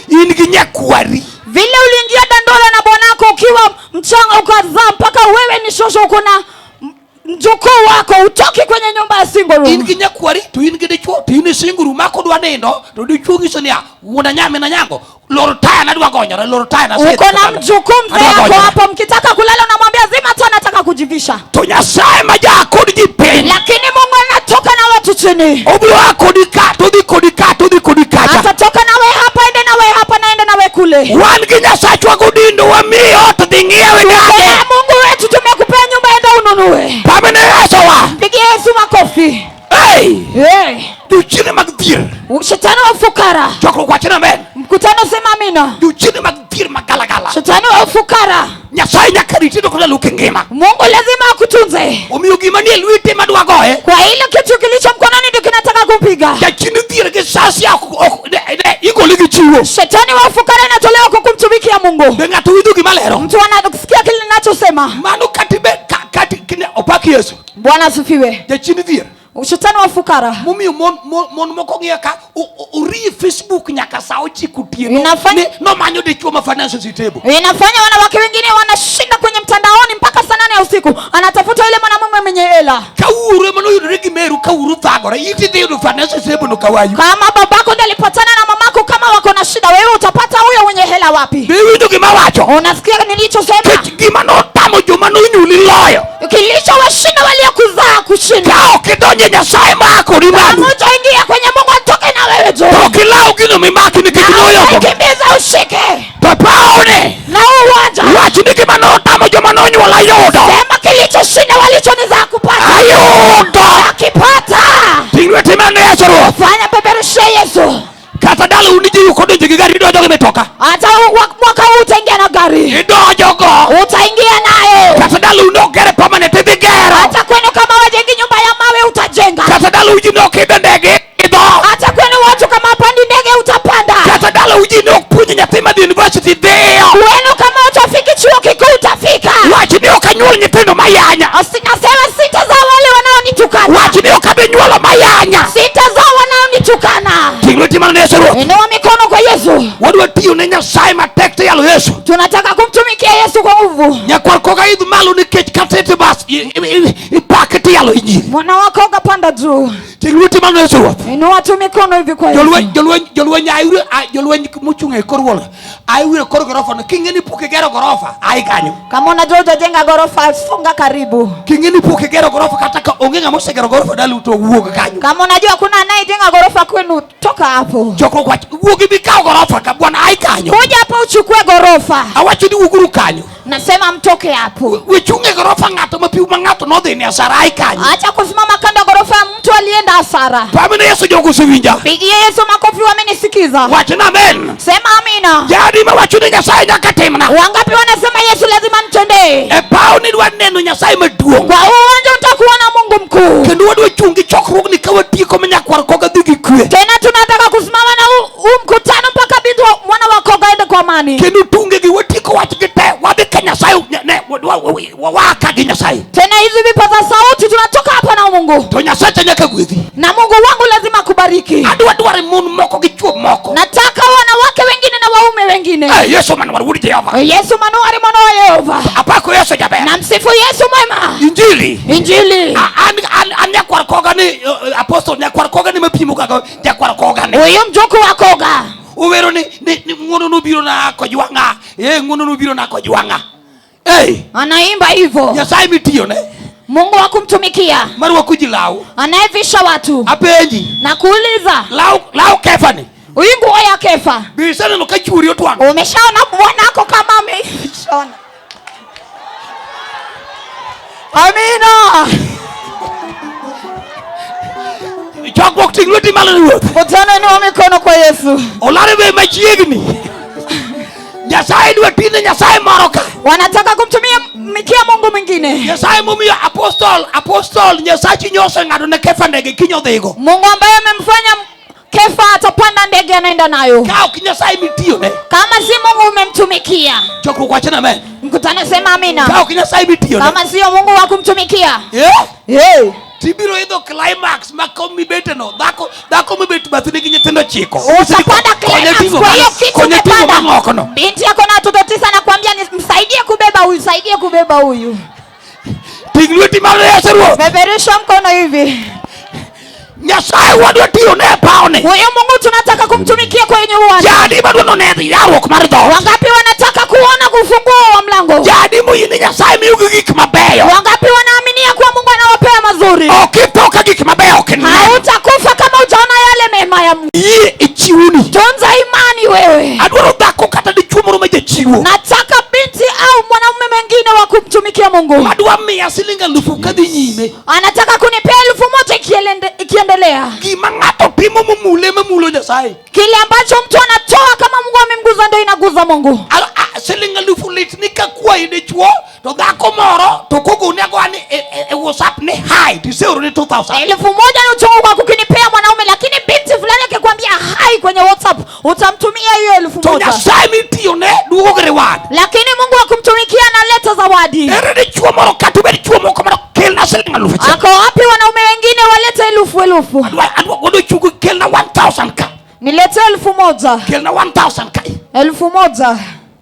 [SPEAKER 3] Vile
[SPEAKER 1] In gi nyakwari.
[SPEAKER 3] Vile uliingia Dandora na bwanako ukiwa mchanga ukazaa mpaka wewe ni shosho, uko na mjukuu wako, utoki kwenye nyumba ya single room.
[SPEAKER 1] In gi nyakwari to in gi dichuo to in e single room mako dwa nindo to dichuo nyiso niya wuon anyame na nyango lor taya nadwa gonyore, lor taya na
[SPEAKER 3] Uko na mjukuu mzee
[SPEAKER 1] Adwa
[SPEAKER 3] yako
[SPEAKER 1] gonyore.
[SPEAKER 3] hapo, mkitaka kulala unamwambia zima taa, nataka kujivisha.
[SPEAKER 1] To Nyasaye ma ja kod ji piny.
[SPEAKER 3] Lakini Mungu anatoka na watu chini.
[SPEAKER 1] Obiro a kodi ka to odhi kodi ka to odhi kodi kacha.
[SPEAKER 3] Atatoka nawe hapa, ende nawe hapa na ende nawe kule.
[SPEAKER 1] Wan gi Nyasachwa godindo wamiyi ot dhi ng'iewe
[SPEAKER 3] Tuko
[SPEAKER 1] dage.
[SPEAKER 3] na Mungu wetu, tumekupea nyumba, enda ununue.
[SPEAKER 1] Pamene Yesu wa.
[SPEAKER 3] Pigie Yesu makofi.
[SPEAKER 1] Hey!
[SPEAKER 3] Hey!
[SPEAKER 1] Jochiende mag dhier.
[SPEAKER 3] Shetani wa ufukara.
[SPEAKER 1] Chokruok wacho ni amen.
[SPEAKER 3] Mkutano sema amina.
[SPEAKER 1] Jochiende mag dhier magalagala.
[SPEAKER 3] Shetani wa ufukara.
[SPEAKER 1] Nyasaye nyaka riti to kod luke ngima.
[SPEAKER 3] Mungu lazima akutunze.
[SPEAKER 1] Omiyo gima nie lwete madwa goye.
[SPEAKER 3] Kwa ile kitu kilicho mkononi ndio kinataka kumpiga.
[SPEAKER 1] Jachien dhier gi sasi ok ne igole gi chiwo.
[SPEAKER 3] Shetani wa ufukara inatolewa kwa kumtumikia Mungu.
[SPEAKER 1] Be ng'ato winjo gima lero?
[SPEAKER 3] Mtu anasikia kile ninachosema.
[SPEAKER 1] Mano kati be kati kine opak Yesu.
[SPEAKER 3] Bwana asifiwe.
[SPEAKER 1] Jachien dhier.
[SPEAKER 3] Shetani wa ufukara.
[SPEAKER 1] Momiyo mon moko ng'iyo ka orie Facebook nyaka sa 9 otieno. Nomanyo dichuo ma financial stable.
[SPEAKER 3] Inafanya wanawake wengine wanashinda kwenye mtandaoni mpaka saa 8 ya usiku. Anatafuta yule mwanamume mwenye hela.
[SPEAKER 1] Ka wuoro ema noyudore gi meru, ka wuoro thagore, in tidhi yudo financial stable no kawayu.
[SPEAKER 3] Kama babako ndiye alipatana na mamako, kama wako na shida, wewe utapata huyo mwenye hela wapi?
[SPEAKER 1] Be iwinjo gima awacho?
[SPEAKER 3] Unasikia nilichosema?
[SPEAKER 1] Kech gima notamo joma nonyuoli loyo.
[SPEAKER 3] Kilichowashinda waliokuzaa kushinda.
[SPEAKER 1] Ka ok idonjo e Nyasaye ma kodi malo.
[SPEAKER 3] Kama utaingia kwenye Mungu atoke na wewe juu.
[SPEAKER 1] To ok ilaw gino mimaki nikech
[SPEAKER 3] Na
[SPEAKER 1] noyombo.
[SPEAKER 3] ukimbiza ushike.
[SPEAKER 1] To paone.
[SPEAKER 3] Na uwanja.
[SPEAKER 1] Wach ni gima notamo joma nonyuola yudo.
[SPEAKER 3] Sema kilichoshinda walichonizaa kupata.
[SPEAKER 1] Ayudo.
[SPEAKER 3] Nakipata.
[SPEAKER 1] Ting' lweti mane Yesu Ruoth.
[SPEAKER 3] Fanya peperushe Yesu.
[SPEAKER 1] Kata dala un ji ok odonjo gi gari, idonjo gi mitoka.
[SPEAKER 3] Hata mwaka huu utaingia na gari.
[SPEAKER 1] Idonjo go.
[SPEAKER 3] Utaingia nayo.
[SPEAKER 1] Kata dala un ok gere permanent, idhi gero.
[SPEAKER 3] Hata kwenu kama wajengi nyumba ya mawe utajenga.
[SPEAKER 1] Kata dala uji ne ok idho ndege, idho.
[SPEAKER 3] Hata kwenu watu kama hapandi ndege utapanda.
[SPEAKER 1] Kata dala uji ne ok puonj nyathi madhi university, dhiyo.
[SPEAKER 3] Kwenu kama utafiki chuo kikuu utafika.
[SPEAKER 1] Wach ni ok anyuol nyithindo mayanya.
[SPEAKER 3] Nasema sitazaa wale wanaonitukana.
[SPEAKER 1] Wach ni ok abi nyuolo mayanya.
[SPEAKER 3] Sitazaa wanaonitukana.
[SPEAKER 1] Ting' lweti malo ne Yesu Ruoth.
[SPEAKER 3] Inua mikono kwa Yesu.
[SPEAKER 1] Wadwa tiyo ne Nyasaye matek to yalo Yesu.
[SPEAKER 3] Tunataka kumtumikia Yesu kwa nguvu.
[SPEAKER 1] Nyakwar koka idh malo nikech kata iti bas, ipak to yalo injili.
[SPEAKER 3] Mwana wako ukapanda juu.
[SPEAKER 1] Ting' lweti malo ne Yesu Ruoth.
[SPEAKER 3] Inua tu mikono hivi kwa Yesu.
[SPEAKER 1] Jolweny jolweny mochung' e kor wuon. Aiwiro kor gorofa no. King'e ni pok igero gorofa, ai kanyo.
[SPEAKER 3] Kama unajua hujajenga gorofa, songa karibu.
[SPEAKER 1] King'e ni pok igero gorofa, kata ka onge ng'ama osegero gorofa dalu to wuog kanyo.
[SPEAKER 3] Kama unajua kuna anayejenga gorofa kwenu, toka hapo.
[SPEAKER 1] Chokruok wach, wuog ibi kaw gorofa ka bwana, ai kanyo.
[SPEAKER 3] Kuja hapa uchukue gorofa.
[SPEAKER 1] Awacho ni wuoguru kanyo.
[SPEAKER 3] Nasema mtoke hapo.
[SPEAKER 1] We chung' e gorofa ng'ato ma pi ma ng'ato nodhi ni asara, ai kanyo.
[SPEAKER 3] Acha kusimama kando ya gorofa ya mtu alienda hasara.
[SPEAKER 1] Pamene Yesu jogo osewinja.
[SPEAKER 3] Pigie Yesu makofi, wamenisikiza.
[SPEAKER 1] Wach na amen.
[SPEAKER 3] Sema amina.
[SPEAKER 1] Jadi ma wacho ni Nyasaye nyaka timna.
[SPEAKER 3] Wangapi wanasema Yesu lazima nitendee?
[SPEAKER 1] E paw ni dwa neno Nyasaye maduong'.
[SPEAKER 3] Kwa uwanja utakuona Mungu mkuu.
[SPEAKER 1] Kendo wadwa chung' gi chokruogni ka watieko ma nyakwar koga dhi gi kwe.
[SPEAKER 3] Tena tunataka kusimama na huu mkutano mpaka binti wa mwana wa koga aende kwa amani.
[SPEAKER 1] Kendo tunge gi watieko wach gi te, wadhi ka Nyasaye, ne, waka gi Nyasaye.
[SPEAKER 3] Tena hizi vipaza sauti tunatoka hapa na Mungu.
[SPEAKER 1] To Nyasaye nyaka gwedhi.
[SPEAKER 3] Na Mungu wangu lazima akubariki.
[SPEAKER 1] Adwa dwaro mon moko gi chwo moko.
[SPEAKER 3] Nataka wanawake wengine na waume wengine.
[SPEAKER 1] Yesu man war wuod Jehova.
[SPEAKER 3] Yesu manuari mwana wa Yehova.
[SPEAKER 1] Apako Yesu jaber.
[SPEAKER 3] Na msifu Yesu mwema.
[SPEAKER 1] Injili.
[SPEAKER 3] Injili.
[SPEAKER 1] An nyakwar koga ni, apostle nyakwar koga ni mapimo kaka nyakwar koga ni.
[SPEAKER 3] Huyu mjukuu wa koga.
[SPEAKER 1] Owero ni ng'wono nobiro na kojwang'a. Ng'wono nobiro na kojwang'a.
[SPEAKER 3] Anaimba hivyo.
[SPEAKER 1] Nyasaye mitiyo ne.
[SPEAKER 3] Mungu wa kumtumikia.
[SPEAKER 1] Marwa kuji law.
[SPEAKER 3] Anayevisha watu.
[SPEAKER 1] Apenji.
[SPEAKER 3] Na kuuliza.
[SPEAKER 1] Law Kefa ni.
[SPEAKER 3] Huyu nguo ya Kefa.
[SPEAKER 1] Bi iseneno ka chwori otwang'o.
[SPEAKER 3] Umeshaona bwanako kama ameshona. Amina.
[SPEAKER 1] Chokruok ting' lweti malo ne Ruoth.
[SPEAKER 3] Mkutano, inua mikono kwa Yesu.
[SPEAKER 1] Olare be machiegni. Nyasaye dwa tine Nyasaye moro ka.
[SPEAKER 3] Wanataka kumtumia mikia Mungu mwingine.
[SPEAKER 1] Nyasaye momiyo apostol Nyasachi nyose ng'ado ne Kefa ndege kiny odhigo.
[SPEAKER 3] Mungu ambaye amemfanya Kefa atapanda ndege anaenda nayo.
[SPEAKER 1] Ka ok Nyasaye mitiyone.
[SPEAKER 3] Kama si Mungu umemtumikia.
[SPEAKER 1] Chokruok wacho na amen.
[SPEAKER 3] Mkutano sema amina.
[SPEAKER 1] Ka ok Nyasaye mitiyone.
[SPEAKER 3] Kama sio Mungu wa kumtumikia.
[SPEAKER 1] Yeah.
[SPEAKER 3] Yeah.
[SPEAKER 1] Tibiro idho climax ma komibeteno dhako dhako mibet bathni gi nyithindo 9.
[SPEAKER 3] Utapanda climax kwa hiyo kitu
[SPEAKER 1] Konye ting'o
[SPEAKER 3] umepanda.
[SPEAKER 1] mang'okono.
[SPEAKER 3] Binti yako na watoto 9 anakuambia msaidie kubeba huyu, saidie kubeba huyu.
[SPEAKER 1] Ting' lweti malo ne Yesu Ruoth.
[SPEAKER 3] Peperusha mkono hivi.
[SPEAKER 1] Nyasaye wadwa tiyo ne e pawni.
[SPEAKER 3] Huyo Mungu tunataka kumtumikia kwenye uwanja.
[SPEAKER 1] Jadi madwa none yawruok mar dhoot.
[SPEAKER 3] Wangapi wanataka kuona ufunguo wa mlango?
[SPEAKER 1] Jadi moyie ni Nyasaye miyogi gik mabeyo.
[SPEAKER 3] Wangapi wanaaminia kuwa Mungu anawapea mazuri?
[SPEAKER 1] Ok itho ka gik mabeyo ok ineno.
[SPEAKER 3] Hautakufa kama hujaona yale mema ya Mungu.
[SPEAKER 1] Yie ichiwoni.
[SPEAKER 3] Tunza imani wewe.
[SPEAKER 1] Adwaro dhako kata dichuo moro ma jachiwo.
[SPEAKER 3] Nataka binti au mwanaume mwingine wa kumtumikia Mungu.
[SPEAKER 1] Madwa miya siling 1000 kadhi nyime.
[SPEAKER 3] Anataka kunipea 1000 ikiendelea.
[SPEAKER 1] Gima ng'ato timo momule mamulo Nyasaye.
[SPEAKER 3] Kile ambacho mtu anatoa kama Mungu amemguza ndio inaguza Mungu.
[SPEAKER 1] Siling 1000 lit ni ka kwayi dichuo to dhako moro to kogoni agoa ni e WhatsApp ni hi tiseoro ni 2000.
[SPEAKER 3] 1000 ni uchungu kwa kukinipea mwanaume, lakini binti fulani akikwambia hi kwenye WhatsApp utamtumia hiyo elfu
[SPEAKER 1] To
[SPEAKER 3] moja.
[SPEAKER 1] Nyasaye mitiyo ne duogo gi reward.
[SPEAKER 3] Lakini Mungu wa kumtumikia analeta zawadi.
[SPEAKER 1] Ere dichuo moro kata obed chuo moko moro kelna siling 1000.
[SPEAKER 3] Ako wapi wanaume wengine walete elfu elfu?
[SPEAKER 1] Adwa godo chungu kelna 1000 ka.
[SPEAKER 3] Nilete 1000.
[SPEAKER 1] Kelna 1000 ka.
[SPEAKER 3] 1000.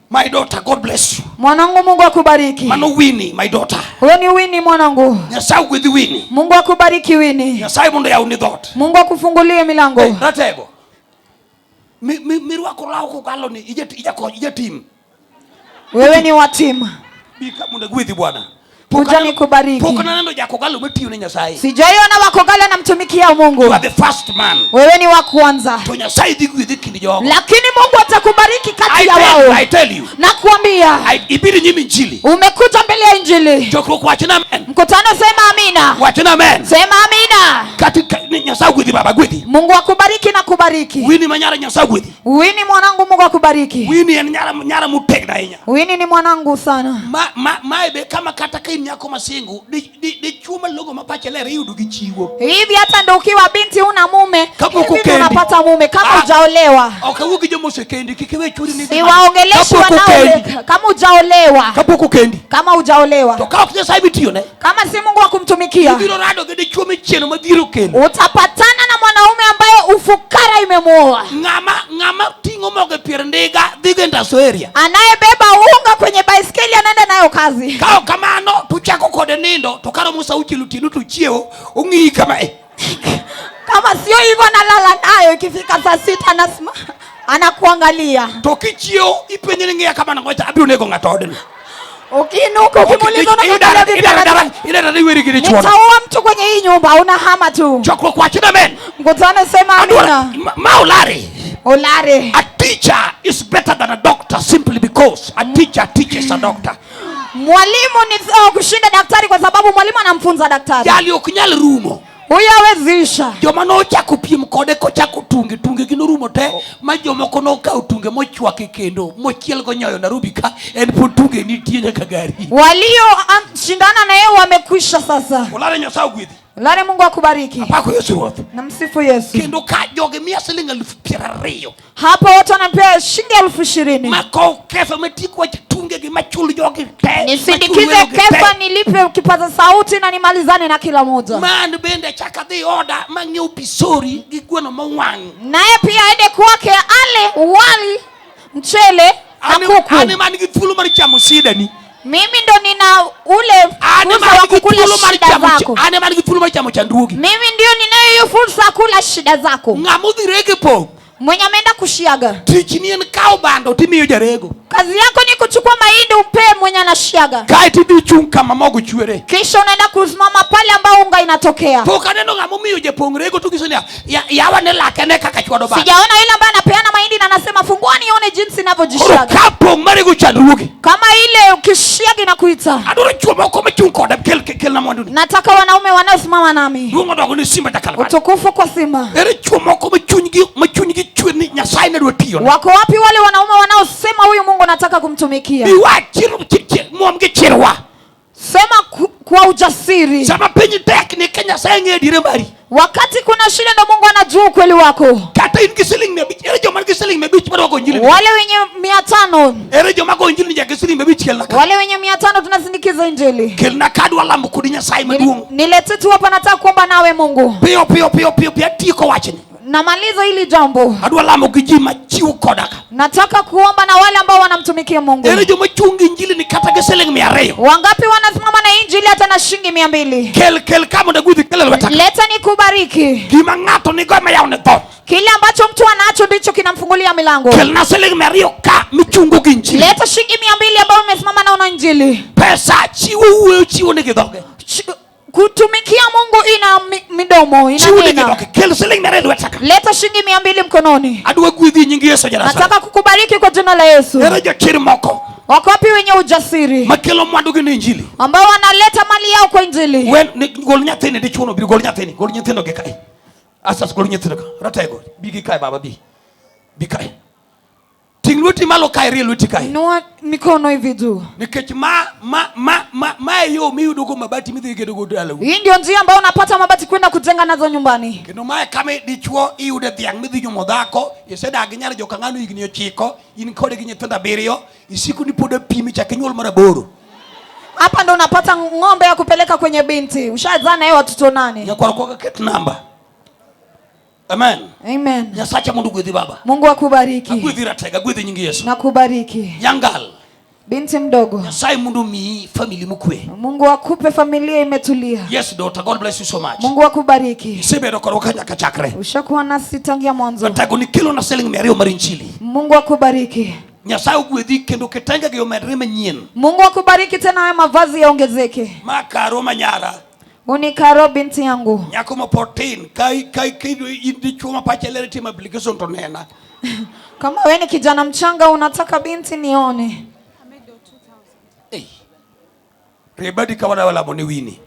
[SPEAKER 1] My daughter, God bless you.
[SPEAKER 3] Mwanangu, Mungu akubariki.
[SPEAKER 1] Mano Winnie, my daughter.
[SPEAKER 3] Huyo ni Winnie mwanangu.
[SPEAKER 1] Nyasaye ogwedhi Winnie.
[SPEAKER 3] Mungu akubariki Winnie.
[SPEAKER 1] Nyasaye mondo yawni dhoot.
[SPEAKER 3] Mungu akufungulie milango.
[SPEAKER 1] Hey, ratego. Mirwako law kokalo ni ija team.
[SPEAKER 3] Wewe ni wa team.
[SPEAKER 1] Bika mondo agwedhi bwana.
[SPEAKER 3] Kuja nikubariki.
[SPEAKER 1] Pok naneno jakogalo matiyo ne Nyasaye.
[SPEAKER 3] Sijaiona wakogalo anamtumikia Mungu.
[SPEAKER 1] You are the first man.
[SPEAKER 3] Wewe ni wa kwanza.
[SPEAKER 1] To Nyasaye dhi gwedhi kind jogo.
[SPEAKER 3] Lakini Mungu atakubariki kati ya wao.
[SPEAKER 1] I tell you.
[SPEAKER 3] Nakuambia.
[SPEAKER 1] Ibiro nyim Injili.
[SPEAKER 3] Umekuja mbele ya Injili.
[SPEAKER 1] Chokruok wachna amen.
[SPEAKER 3] Mkutano sema amina.
[SPEAKER 1] Wachna amen.
[SPEAKER 3] Sema amina.
[SPEAKER 1] Katika Nyasaye gwedhi baba gwedhi.
[SPEAKER 3] Mungu akubariki na kubariki.
[SPEAKER 1] Winnie manyara Nyasaye gwedhi.
[SPEAKER 3] Winnie mwanangu, Mungu akubariki.
[SPEAKER 1] Winnie en nyara motegno ahinya.
[SPEAKER 3] Winnie ni mwanangu sana.
[SPEAKER 1] Ma be kama kata ka in nyako masingu, dichuo malong'o ma pache ler iyudo gi chiwo.
[SPEAKER 3] Hivi hata ndo ukiwa binti una mume,
[SPEAKER 1] Kapok
[SPEAKER 3] hivi
[SPEAKER 1] okendi.
[SPEAKER 3] unapata mume kama hujaolewa.
[SPEAKER 1] Ok awuo gi joma osekendi, kik iwe churi ni
[SPEAKER 3] Siwaongeleshi
[SPEAKER 1] Kapok okendi.
[SPEAKER 3] wanaoleka, kama hujaolewa.
[SPEAKER 1] Kapok okendi.
[SPEAKER 3] Kama hujaolewa.
[SPEAKER 1] To ka ok Nyasaye mitiyone.
[SPEAKER 3] Kama si Mungu wa kumtumikia.
[SPEAKER 1] Ibiro rado gi dichuo michieno ma dhier okelo.
[SPEAKER 3] Utapatana na mwanaume ambaye ufukara imemuoa.
[SPEAKER 1] Ng'ama ting'o mogo e pier ndiga dhi go e Ndaso area.
[SPEAKER 3] Anayebeba unga kwenye baiskeli anaenda nayo kazi.
[SPEAKER 1] Ka ok kamano to uchako kode nindo to karomo sa auchiel otieno to ochiewo ong'iyi kama e.
[SPEAKER 3] Kama sio hivyo analala nayo, ikifika saa 6 anakuangalia.
[SPEAKER 1] To kichiewo ipenje ni ng'iya kama nang'o abiro nego ng'ato odni.
[SPEAKER 3] Ukiinuka ukimuuliza unaangalia vipi,
[SPEAKER 1] Idara iweri gi dichuo.
[SPEAKER 3] Nitaua mtu kwenye hii nyumba, unahama tu.
[SPEAKER 1] Chokruok wacho ni amen.
[SPEAKER 3] Mkutano sema
[SPEAKER 1] Adwaro
[SPEAKER 3] amina.
[SPEAKER 1] ma Olare.
[SPEAKER 3] Olare.
[SPEAKER 1] A teacher is better than a doctor simply because a teacher teaches a doctor.
[SPEAKER 3] Mwalimu ni sawa kushinda daktari kwa sababu mwalimu anamfunza daktari.
[SPEAKER 1] Jali ok nyal rumo.
[SPEAKER 3] Huyo hawezi isha.
[SPEAKER 1] Joma nochako piem kode kochako tunge, tunge gi norumo te, ma jomoko nokawo tunge mochwake kendo, mochiel go nyoyo Nairobi ka, en pod tunge nitie nyaka gari.
[SPEAKER 3] Walio shindana na yeye wamekwisha sasa.
[SPEAKER 1] Olare Nyasaye ogwedhi.
[SPEAKER 3] Olare Mungu akubariki.
[SPEAKER 1] Apako Yesu Ruoth.
[SPEAKER 3] Na msifu Yesu.
[SPEAKER 1] Kendo ka jogi miya siling 20,000.
[SPEAKER 3] Hapo watu wanapewa shilingi 20,000.
[SPEAKER 1] Mako kefa matiek wach tunge gi machul jogi te.
[SPEAKER 3] Nisindikize
[SPEAKER 1] Machul welo gi te.
[SPEAKER 3] kefa, nilipe kipaza sauti na nimalizane na kila mmoja.
[SPEAKER 1] Man bende chaka dhi oda mang'iew pisori gi gweno mowang'.
[SPEAKER 3] Naye pia aende kwake ale wali, mchele na kuku.
[SPEAKER 1] Ane man gi thuolo mar chamo shida ni.
[SPEAKER 3] Mimi ndo nina ule
[SPEAKER 1] Ane
[SPEAKER 3] fursa
[SPEAKER 1] man
[SPEAKER 3] wa
[SPEAKER 1] gi
[SPEAKER 3] kukula
[SPEAKER 1] thuolo mar
[SPEAKER 3] shida
[SPEAKER 1] chamo
[SPEAKER 3] zako.
[SPEAKER 1] ane man gi thuolo mar chamo chandruogi.
[SPEAKER 3] Mimi ndio ninayo hiyo fursa ya kula shida zako.
[SPEAKER 1] Ng'ama odhi rege pong'.
[SPEAKER 3] Mwenye ameenda kushiaga.
[SPEAKER 1] Tich ni en kawo bando timiyo jarego.
[SPEAKER 3] Kazi yako ni kuchukua mahindi umpe mwenye anashiaga.
[SPEAKER 1] Kae tidhi chung' kama mogo chwere.
[SPEAKER 3] Kisha unaenda kusimama pale ambao unga inatokea.
[SPEAKER 1] Pok aneno ng'ama omiyo japong' rego to giso niya, yawa ne lake ne kaka chwado bando.
[SPEAKER 3] Sijaona yule ambaye anapeana mahindi na anasema fungua nione jinsi Jinsi
[SPEAKER 1] Koro
[SPEAKER 3] inavyojishaga.
[SPEAKER 1] ka pong' marego chandruoge.
[SPEAKER 3] Kama ile ukishiaga inakuita.
[SPEAKER 1] Adwaro chuo moko machung' koda kel kelna mwandu ni.
[SPEAKER 3] Nataka wanaume wanaosimama nami.
[SPEAKER 1] Duong' odogo ni simba jakalwar.
[SPEAKER 3] Utukufu kwa simba.
[SPEAKER 1] Ere chuo moko machunygi chwe ni Nyasaye ne dwa tiyo.
[SPEAKER 3] Wako wapi wale wanaume wanaosema huyu Mungu nataka kumtumikia?
[SPEAKER 1] Biwach muom gi chirwa.
[SPEAKER 3] Sema kwa ujasiri.
[SPEAKER 1] Sama piny tek ni ka Nyasaye ng'e adiera mari.
[SPEAKER 3] Wakati kuna shida ndo Mungu anajua ukweli wako.
[SPEAKER 1] Kata in gi siling 500, ere joma nigi siling 500 madwa go injili.
[SPEAKER 3] Wale wenye 500.
[SPEAKER 1] Ere joma go injili nyaka siling 500 kelna ka.
[SPEAKER 3] Wale wenye 500 tunasindikiza injili.
[SPEAKER 1] Kelna ka adwa lamo kodi Nyasaye maduong'.
[SPEAKER 3] Nilete tu hapa, nataka kuomba nawe Mungu.
[SPEAKER 1] Piyo piyo piyo piyo piyo atieko wachni.
[SPEAKER 3] Namaliza hili jambo.
[SPEAKER 1] Adwa lamo gi ji machiwo koda ka.
[SPEAKER 3] Nataka kuomba na wale ambao wanamtumikia Mungu.
[SPEAKER 1] Ere joma chung' gi injili ni kata gi siling 200.
[SPEAKER 3] Wangapi wanasimama na injili hata na shilingi 200?
[SPEAKER 1] Kel kel ka mondo agwedhi, kel lweta.
[SPEAKER 3] Leta nikubariki.
[SPEAKER 1] Gima ng'ato nigo ema yawo ne dhoot.
[SPEAKER 3] Kile ambacho mtu anacho ndicho kinamfungulia milango.
[SPEAKER 1] Kelna siling 200 ka michungo gi injili.
[SPEAKER 3] Leta shilingi 200 ambayo umesimama na una injili.
[SPEAKER 1] Pesa chiwo wuoyo chiwo nigi dhoge.
[SPEAKER 3] Kutumikia Mungu ina midomo, ina
[SPEAKER 1] Chiwo nigi
[SPEAKER 3] nena.
[SPEAKER 1] dhoge. Kel siling 200 lweta ka.
[SPEAKER 3] Leta shilingi 200 mkononi.
[SPEAKER 1] Adwa gwedhi nying Yesu ja Nazareth.
[SPEAKER 3] Nataka kukubariki kwa jina la Yesu.
[SPEAKER 1] Ere jochir moko.
[SPEAKER 3] Wako wapi wenye ujasiri?
[SPEAKER 1] Makelo mwandu gi ne injili.
[SPEAKER 3] Ambao wanaleta mali yao kwa injili.
[SPEAKER 1] Wen ni, gol nyathini dichuo no bi gol nyathini, gol nyithindo gi kae. Asas gol nyithindo ka. Ratego, bi gi kae baba bi. Bi kae. Ting' lweti malo kae, rie lweti kae.
[SPEAKER 3] Inua mikono hivi juu.
[SPEAKER 1] Nikech ma ma ma ma ma e yo miyudo go mabati midhi gedo go dalau.
[SPEAKER 3] Hii ndio njia ambayo unapata mabati kwenda kujenga nazo nyumbani.
[SPEAKER 1] Kendo mae kama dichuo iyude dhiang' midhi nyuomo dhako, isedak gi nyar jokang'ano higni 9, in kode gi nyithindo 7, isiko ni pod apimi chak inyuol mar 8.
[SPEAKER 3] Hapa ndo unapata ng'ombe ya kupeleka kwenye binti. Ushazaa naye watoto 8.
[SPEAKER 1] Nyakwar koka ket namba. Amen.
[SPEAKER 3] Amen.
[SPEAKER 1] Nyasacha mondo ogwedhi baba.
[SPEAKER 3] Mungu akubariki.
[SPEAKER 1] Agwedhi ratega, agwedhi nying Yesu.
[SPEAKER 3] Nakubariki.
[SPEAKER 1] Yangal.
[SPEAKER 3] Binti mdogo.
[SPEAKER 1] Nyasaye mondo omiyi family mokwe.
[SPEAKER 3] Mungu akupe familia imetulia.
[SPEAKER 1] Yes daughter, God bless you so much.
[SPEAKER 3] Mungu akubariki.
[SPEAKER 1] Isebedo kodwa ka nyaka chakre.
[SPEAKER 3] Ushakuwa nasi tangia mwanzo.
[SPEAKER 1] Ratego ni kelo na siling 200 mar injili.
[SPEAKER 3] Mungu akubariki.
[SPEAKER 1] Nyasaye ogwedhi kendo kitenge gi omedre manyien.
[SPEAKER 3] Mungu akubariki tena haya mavazi yaongezeke.
[SPEAKER 1] Ma karo manyara.
[SPEAKER 3] Unikaro binti yangu.
[SPEAKER 1] Nyako ma pod tin, kai kai kai in dichuo ma pache ler timo application to nena.
[SPEAKER 3] Kama wewe ni kijana mchanga unataka binti nione.
[SPEAKER 1] Hey. Rebadi kama na wala moni wini.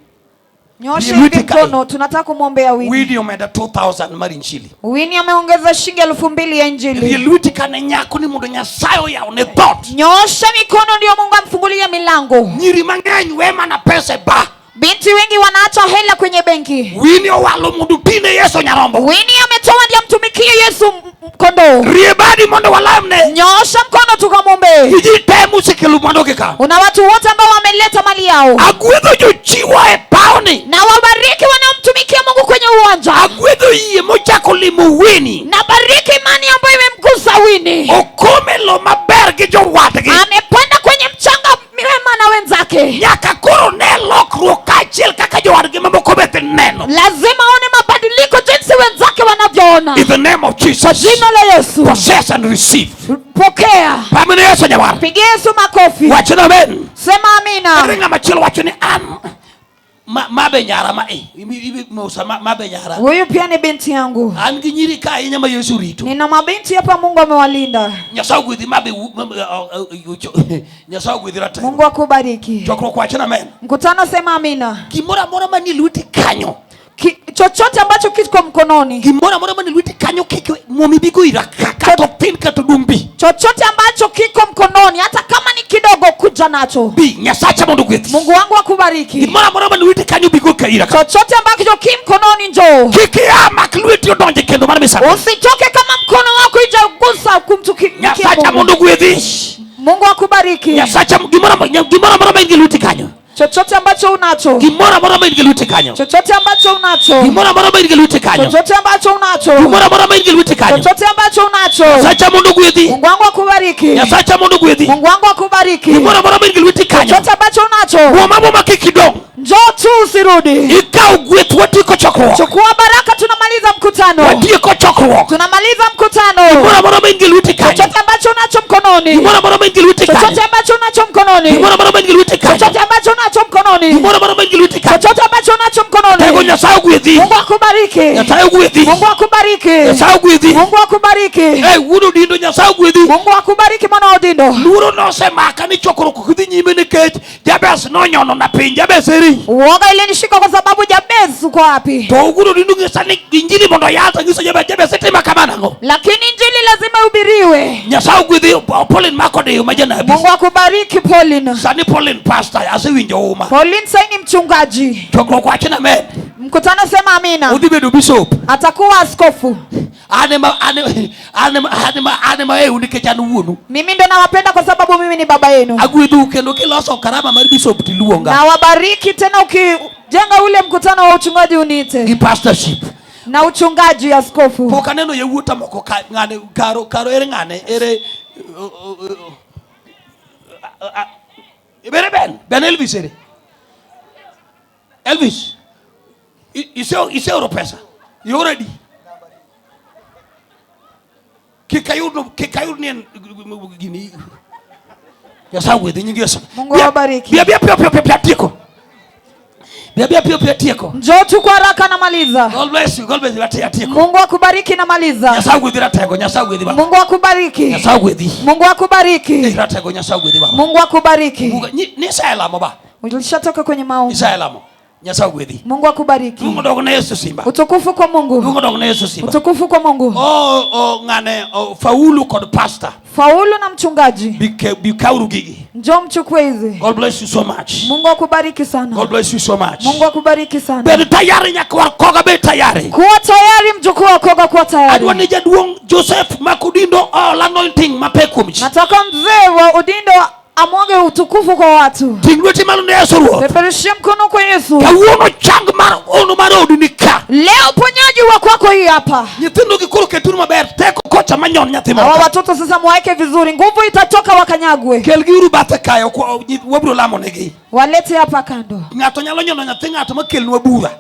[SPEAKER 3] Nyosha
[SPEAKER 1] Ni
[SPEAKER 3] hivi
[SPEAKER 1] lweti kae.
[SPEAKER 3] mkono, tunataka kumwombea Winnie.
[SPEAKER 1] Winnie omeenda 2000 mar injili.
[SPEAKER 3] Winnie ameongeza shilingi 2000 ya injili.
[SPEAKER 1] Rie lweti kane nyako ni mondo Nyasaye oyawne dhoot.
[SPEAKER 3] Nyosha mikono ndio Mungu amfungulie milango.
[SPEAKER 1] Nyiri mang'eny we mana pesa e ba.
[SPEAKER 3] Binti wengi wanaacha hela kwenye benki.
[SPEAKER 1] Winnie owalo mondo otine Yesu nyarombo.
[SPEAKER 3] Winnie ametoa ndiye amtumikie Yesu kondoo.
[SPEAKER 1] Rie badi mondo walamne.
[SPEAKER 3] Nyosha mkono tukamwombee.
[SPEAKER 1] Ji te mosekelo mwandugi ka.
[SPEAKER 3] Una watu wote ambao wameleta mali yao.
[SPEAKER 1] Agwedho jochiwo e pawni.
[SPEAKER 3] Na wabariki wanaomtumikia Mungu kwenye uwanja.
[SPEAKER 1] Agwedho yie mochako limo Winnie.
[SPEAKER 3] Na bariki imani ambayo imemgusa Winnie.
[SPEAKER 1] Okome lo maber gi jowadgi.
[SPEAKER 3] Amepanda kwenye mchanga mema na wenzake.
[SPEAKER 1] Nyaka koro ne lokruok kaachiel kaka jowadgi mamoko be neno.
[SPEAKER 3] Lazima aone mabadiliko jinsi wenzake wanavyoona.
[SPEAKER 1] In the name of Jesus.
[SPEAKER 3] Kwa jina la Yesu.
[SPEAKER 1] Possess and receive.
[SPEAKER 3] Pokea.
[SPEAKER 1] Pamene Yesu nyawar.
[SPEAKER 3] Pigia Yesu makofi.
[SPEAKER 1] Wach na amen.
[SPEAKER 3] Sema amina.
[SPEAKER 1] Ere ng'ama chielo wacho ni an ma be nyara ma e. Ibi Musa ma be nyara.
[SPEAKER 3] Huyu pia ni binti yangu.
[SPEAKER 1] An gi nyiri ka ahinya ma Yesu rito.
[SPEAKER 3] Nina mabinti hapa Mungu amewalinda.
[SPEAKER 1] Nyasaye ogwedhi ma be wu-, ma, ma, o, o, o, o, Nyasaye ogwedhi ratego.
[SPEAKER 3] Mungu akubariki.
[SPEAKER 1] Chokruok wacho na amen.
[SPEAKER 3] Mkutano sema amina.
[SPEAKER 1] Gimoro amora manie lweti kanyo.
[SPEAKER 3] Chochote ambacho kiko mkononi.
[SPEAKER 1] Gimoro amora manie lweti kanyo kik muomi bigo ira kata othin kata oduong' bi.
[SPEAKER 3] Chochote ambacho kiko mkononi hata kama ni kidogo kuja nacho.
[SPEAKER 1] Bi Nyasacha mondo ogwedhi.
[SPEAKER 3] Mungu wangu akubariki.
[SPEAKER 1] Gimoro amora manie lweti kanyo bigo ka ira ka.
[SPEAKER 3] Chochote ambacho ki mkononi njoo.
[SPEAKER 1] Kik ia mak lweti odonje kendo mar misango.
[SPEAKER 3] Usitoke kama mkono wako haijagusa kumtumikia
[SPEAKER 1] Nyasacha
[SPEAKER 3] Mungu.
[SPEAKER 1] mondo ogwedhi.
[SPEAKER 3] Mungu akubariki.
[SPEAKER 1] Nyasacha gimoro amora ma in gi lweti kanyo.
[SPEAKER 3] Chochote ambacho unacho.
[SPEAKER 1] Gimoro amora ma in gi lweti kanyo.
[SPEAKER 3] Chochote ambacho unacho.
[SPEAKER 1] Gimoro amora ma in gi lweti kanyo.
[SPEAKER 3] Chochote ambacho unacho.
[SPEAKER 1] Gimoro amora ma in gi lweti kanyo.
[SPEAKER 3] Chochote ambacho unacho.
[SPEAKER 1] Nyasacha mondo ogwedhi.
[SPEAKER 3] Mungu wangu akubariki.
[SPEAKER 1] Nyasacha mondo ogwedhi.
[SPEAKER 3] Mungu wangu akubariki.
[SPEAKER 1] Gimoro amora ma in gi lweti kanyo.
[SPEAKER 3] Chochote ambacho unacho.
[SPEAKER 1] Bwoma bwoma kik idong'.
[SPEAKER 3] Njoo tu usirudi.
[SPEAKER 1] Ikaw gweth watieko chokruok.
[SPEAKER 3] Chukua baraka, tunamaliza mkutano.
[SPEAKER 1] Watieko chokruok.
[SPEAKER 3] Tunamaliza mkutano.
[SPEAKER 1] Gimoro amora ma in gi lweti kanyo.
[SPEAKER 3] Chochote ambacho unacho mkononi.
[SPEAKER 1] Gimoro amora ma in gi lweti kanyo.
[SPEAKER 3] Chochote ambacho unacho mkononi.
[SPEAKER 1] Gimoro amora ma in gi lweti kanyo.
[SPEAKER 3] Chochote ambacho unacho mkononi.
[SPEAKER 1] Gimoro amora ma in gi lweti kanyo.
[SPEAKER 3] Chochote ambacho unacho mkononi.
[SPEAKER 1] Ratego Nyasaye ogwedhi.
[SPEAKER 3] Mungu akubariki.
[SPEAKER 1] Nyasaye ogwedhi.
[SPEAKER 3] Mungu akubariki.
[SPEAKER 1] Nyasaye ogwedhi.
[SPEAKER 3] Mungu akubariki.
[SPEAKER 1] Eh, wuod Odindo Nyasaye ogwedhi.
[SPEAKER 3] Mungu akubariki mwana wa Odindo.
[SPEAKER 1] Luoro nosemaka ni chokruok ok dhi nyime nikech Jabez nonyono na piny. Jabez eri.
[SPEAKER 3] Uoga ilinishika kwa sababu Jabez uko wapi?
[SPEAKER 1] To wuod Odindo ng'isa ni injili mondo oyal to nyiso Jabez, Jabez itima kama nang'o?
[SPEAKER 3] Lakini injili lazima ihubiriwe.
[SPEAKER 1] Nyasaye ogwedhi Pauline Makodiyo ma janabi.
[SPEAKER 3] Mungu akubariki Pauline.
[SPEAKER 1] Sani Pauline pastor asewinjo uma.
[SPEAKER 3] Pauline sasa ni mchungaji.
[SPEAKER 1] Chokruok wach na amen.
[SPEAKER 3] Mkutano sema amina.
[SPEAKER 1] Udhi bedo bishop.
[SPEAKER 3] Atakuwa askofu.
[SPEAKER 1] An ema an an an ema an ema eu nikech an wuonu.
[SPEAKER 3] Mimi ndo nawapenda kwa sababu mimi ni baba yenu.
[SPEAKER 1] Agwedhou kendo kiloso karama mar bishop tiluonga.
[SPEAKER 3] Nawabariki tena ukijenga ule mkutano wa uchungaji uniite.
[SPEAKER 1] Gi pastorship.
[SPEAKER 3] Na uchungaji askofu.
[SPEAKER 1] Pok aneno yawuota moko ka ng'ane karo karo ere ng'ane ere Bere Ben Ben Elvis ere. Elvis iseoro pesa. Ioro adi? Kik ayud kik ayud ni en gini. Nyasaye ogwedhi nying Yesu.
[SPEAKER 3] Mungu awabariki.
[SPEAKER 1] Bia bia piyo piyo piyo atieko. Bia bia piyo piyo atieko.
[SPEAKER 3] Njoo tu kwa haraka namaliza.
[SPEAKER 1] God bless you. God bless you. Atieko.
[SPEAKER 3] Mungu akubariki namaliza.
[SPEAKER 1] Nyasaye ogwedhi ratego. Nyasaye ogwedhi baba.
[SPEAKER 3] Mungu akubariki.
[SPEAKER 1] Nyasaye ogwedhi.
[SPEAKER 3] Mungu akubariki.
[SPEAKER 1] Ratego Nyasaye ogwedhi baba.
[SPEAKER 3] Mungu akubariki.
[SPEAKER 1] Mungu niselamo ba.
[SPEAKER 3] Ulishatoka kwenye maombi.
[SPEAKER 1] Niselamo. Nyasaye ogwedhi.
[SPEAKER 3] Mungu akubariki.
[SPEAKER 1] Mungu dog ne Yesu simba.
[SPEAKER 3] Utukufu kwa Mungu.
[SPEAKER 1] Mungu dog ne Yesu simba.
[SPEAKER 3] Utukufu kwa Mungu.
[SPEAKER 1] Oh, oh, ng'ane oh, faulu kod pastor.
[SPEAKER 3] Faulu na mchungaji.
[SPEAKER 1] Bikauru gigi.
[SPEAKER 3] Njoo mchukue hizi.
[SPEAKER 1] God bless you so much.
[SPEAKER 3] Mungu akubariki sana.
[SPEAKER 1] God bless you so much.
[SPEAKER 3] Mungu akubariki sana.
[SPEAKER 1] Bed tayari nyakwar Koga, bed tayari.
[SPEAKER 3] Kuwa tayari mjukuu wa Koga, kuwa tayari.
[SPEAKER 1] Adwa ni jaduong' Joseph Makodindo all anointing mapek kuom ji.
[SPEAKER 3] Nataka mzee wa Odindo amwage utukufu kwa watu.
[SPEAKER 1] Ting' lweti malo ne Yesu Ruoth.
[SPEAKER 3] Peperushia mkono kwa Yesu.
[SPEAKER 1] Kawuono chang mar ono mar odi ni ka.
[SPEAKER 3] Leo uponyaji wa kwako hii hapa.
[SPEAKER 1] Nyithindo gi koro keturu maber, teko kocha manyon nyathi moro.
[SPEAKER 3] Hawa watoto sasa mwaweke vizuri, nguvu itatoka wakanyagwe.
[SPEAKER 1] Kelgiuru bathe kae, wabiro lamo negi.
[SPEAKER 3] Walete hapa kando.
[SPEAKER 1] Ng'ato nyalo nyono nyathi ng'ato makelnwa bura.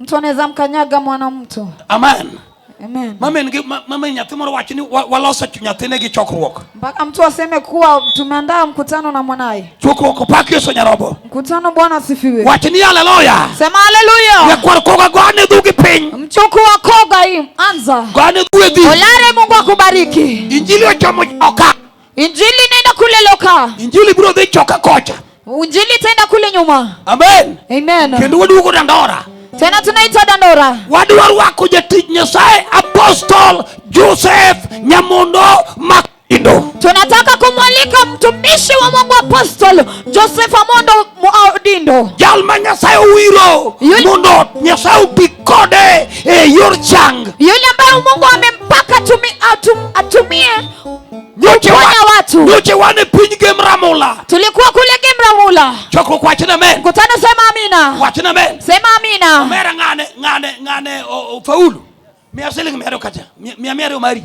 [SPEAKER 3] Mtu anaweza mkanyaga mwana mtu.
[SPEAKER 1] Amen.
[SPEAKER 3] Amen.
[SPEAKER 1] Mamen gi mamen nyathi moro wacho ni waloso nyathine gi chokruok.
[SPEAKER 3] Mpaka mtu aseme kuwa tumeandaa mkutano na mwanaye.
[SPEAKER 1] Chokruok opak Yesu Nyarobo.
[SPEAKER 3] Mkutano Bwana asifiwe.
[SPEAKER 1] Wach ni haleluya.
[SPEAKER 3] Sema haleluya.
[SPEAKER 1] Nyakwar Koga gone dhogi piny.
[SPEAKER 3] Mchukuu wa Koga hii anza.
[SPEAKER 1] Gone dhogi.
[SPEAKER 3] Olare, Mungu akubariki.
[SPEAKER 1] Injili ochomo choka.
[SPEAKER 3] Injili inaenda kule loka.
[SPEAKER 1] Injili biro dhi choka kocha.
[SPEAKER 3] Injili itaenda kule nyuma.
[SPEAKER 1] Amen.
[SPEAKER 3] Amen.
[SPEAKER 1] Kendo waduogo Dandora.
[SPEAKER 3] Tena tunaita Dandora.
[SPEAKER 1] Wadwa rwako jatich Nyasaye Apostle Joseph Nyamondo Makindo.
[SPEAKER 3] Tunataka kumwalika mtumishi wa Mungu Apostle Joseph Amondo Odindo.
[SPEAKER 1] Jal ma Nyasaye owiro mondo Nyasaye obi kode e yor chang.
[SPEAKER 3] Yule ambaye Mungu amempaka atumie kuponya watu.
[SPEAKER 1] Nyoche wan e piny Gem Ramula.
[SPEAKER 3] Tulikuwa kule Gem Ramula.
[SPEAKER 1] Chokruok wach na amen.
[SPEAKER 3] Mkutano sema amina.
[SPEAKER 1] Wach na amen.
[SPEAKER 3] Sema amina.
[SPEAKER 1] Omera ng'ane ng'ane ng'ane o faulu. Mia siling mia ariyo kacha. Mia mia ariyo mari.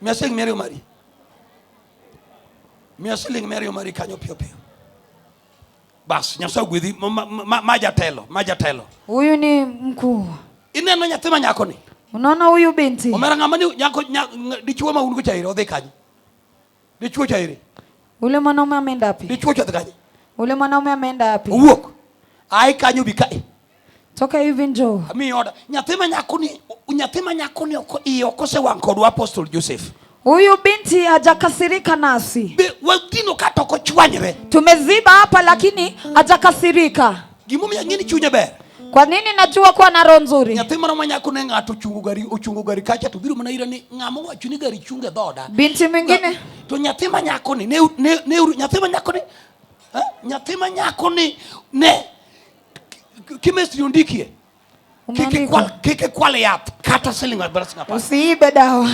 [SPEAKER 1] Mia siling mia ariyo mari. Mia siling mia ariyo mari kanyo piyo piyo. Bas, Nyasaye ogwedhi ma jatelo, ma jatelo.
[SPEAKER 3] Huyu ni mkuu.
[SPEAKER 1] Ineno nyathi ma nyako ni?
[SPEAKER 3] Unaona huyu binti?
[SPEAKER 1] Omera ng'ama ni nyako dichuo ma un go cha ire odhi kanye? Dichuo cha ire.
[SPEAKER 3] Ule mwanaume ameenda wapi?
[SPEAKER 1] Dichuo cha odhi kanye?
[SPEAKER 3] Ule mwanaume ameenda wapi?
[SPEAKER 1] Owuok. Ai kanyo bi kae.
[SPEAKER 3] Toka hivi njoo.
[SPEAKER 1] Ami oda. Nyathi ma nyako ni, nyathi ma nyako ni ok iye ok osewang' kodwa Apostle Joseph.
[SPEAKER 3] Huyu binti hajakasirika nasi.
[SPEAKER 1] Be wadino kata ok ochwanyre.
[SPEAKER 3] Tumeziba hapa lakini hajakasirika.
[SPEAKER 1] Gimomiyo ang'e ni chunye ber.
[SPEAKER 3] Kwa nini najua kuwa na roho nzuri?
[SPEAKER 1] Nyathi moro ma nyako ne ng'ato ochungo gari, ochungo gari kacha to biro mana ira ni ng'ama owacho ni gari chung e dhoda.
[SPEAKER 3] Binti mwingine?
[SPEAKER 1] To nyathi ma nyako ni, ne, ne, ne, nyathi ma nyako ni, eh? Nyathi ma nyako ni, ne, chemistry ondikie.
[SPEAKER 3] Umeandikwa.
[SPEAKER 1] Kik ikwal yath kata siling apar.
[SPEAKER 3] Usiibe dawa.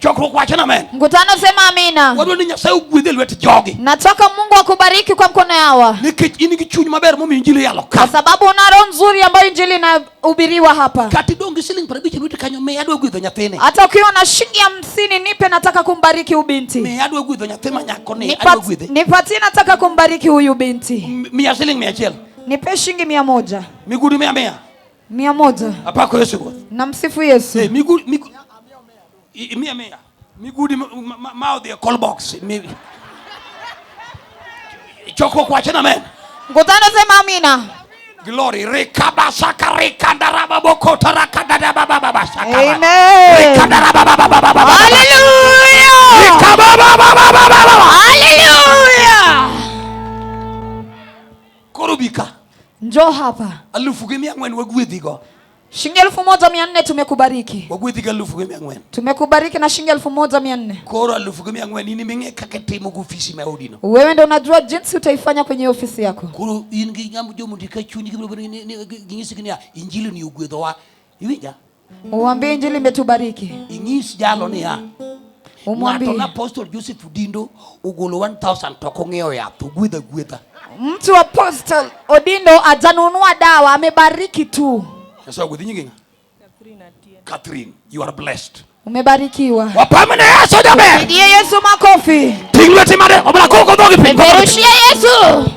[SPEAKER 1] Chokruok wacho na amen.
[SPEAKER 3] Mkutano sema amina.
[SPEAKER 1] Wadwa ni Nyasaye ogwedhe lwet jogi.
[SPEAKER 3] Nataka Mungu akubariki kwa mkono yawa.
[SPEAKER 1] Nikech in gi chuny maber momiyo injili yalo ka.
[SPEAKER 3] Kwa sababu una roho nzuri ambayo injili inahubiriwa hapa.
[SPEAKER 1] Kata idong' gi siling 50 lweti kanyo, miya adwa gwedho nyathini.
[SPEAKER 3] Hata ukiwa na shilingi 50 nipe, nataka kumbariki huyu binti.
[SPEAKER 1] Miya adwa gwedho nyathi ma nyako ni, adwa gwedhe.
[SPEAKER 3] Nipatie, nataka kumbariki huyu binti.
[SPEAKER 1] Miya siling mia achiel.
[SPEAKER 3] Nipe shilingi mia moja.
[SPEAKER 1] Migudi mia mia.
[SPEAKER 3] Mia moja.
[SPEAKER 1] Apako Yesu Ruoth.
[SPEAKER 3] Namsifu Yesu.
[SPEAKER 1] Migu, mia mia. Migudi ma odhi e call box. Chokruok wacho na amen.
[SPEAKER 3] Mkutano sema amina.
[SPEAKER 1] Glory. Rekabasaka rekandarababokota rakadadabababasaka.
[SPEAKER 3] Amen.
[SPEAKER 1] Rekandarabababababa.
[SPEAKER 3] Hallelujah.
[SPEAKER 1] Rekababababababa.
[SPEAKER 3] Hallelujah.
[SPEAKER 1] Koro bika.
[SPEAKER 3] Njoo hapa.
[SPEAKER 1] Alufu gi mia ang'wen wagwedhigo.
[SPEAKER 3] Shilingi 1400 tumekubariki.
[SPEAKER 1] Wagwedhi gi alufu gi mia ang'wen.
[SPEAKER 3] Tumekubariki na shilingi 1400.
[SPEAKER 1] Koro alufu gi mia ang'wen in eming'e kaka itimo gi ofisi ma odino.
[SPEAKER 3] Wewe ndio unajua jinsi utaifanya kwenye ofisi yako.
[SPEAKER 1] Koro in gi ng'ama jomondika chunyi gibiro bedo ni ginyisi niya injili ni ogwedhowa. Iwinja?
[SPEAKER 3] Uambie injili imetubariki.
[SPEAKER 1] Ing'is jalo niya.
[SPEAKER 3] Umwambie.
[SPEAKER 1] Ng'ato na Apostle Joseph Odindo ogolo 1000 to ok ong'iewo yath, ogwedho agwedha.
[SPEAKER 3] Mtu Apostle Odindo ajanunua dawa, amebariki tu.
[SPEAKER 1] Nyasaye ogwedhi nyingi ng'a? Catherine, you are blessed.
[SPEAKER 3] Umebarikiwa.
[SPEAKER 1] Wapamene Yesu jaber.
[SPEAKER 3] Pigie Yesu makofi.
[SPEAKER 1] Ting' lweti made, obla koko dhogi piny.
[SPEAKER 3] Peperushia Yesu.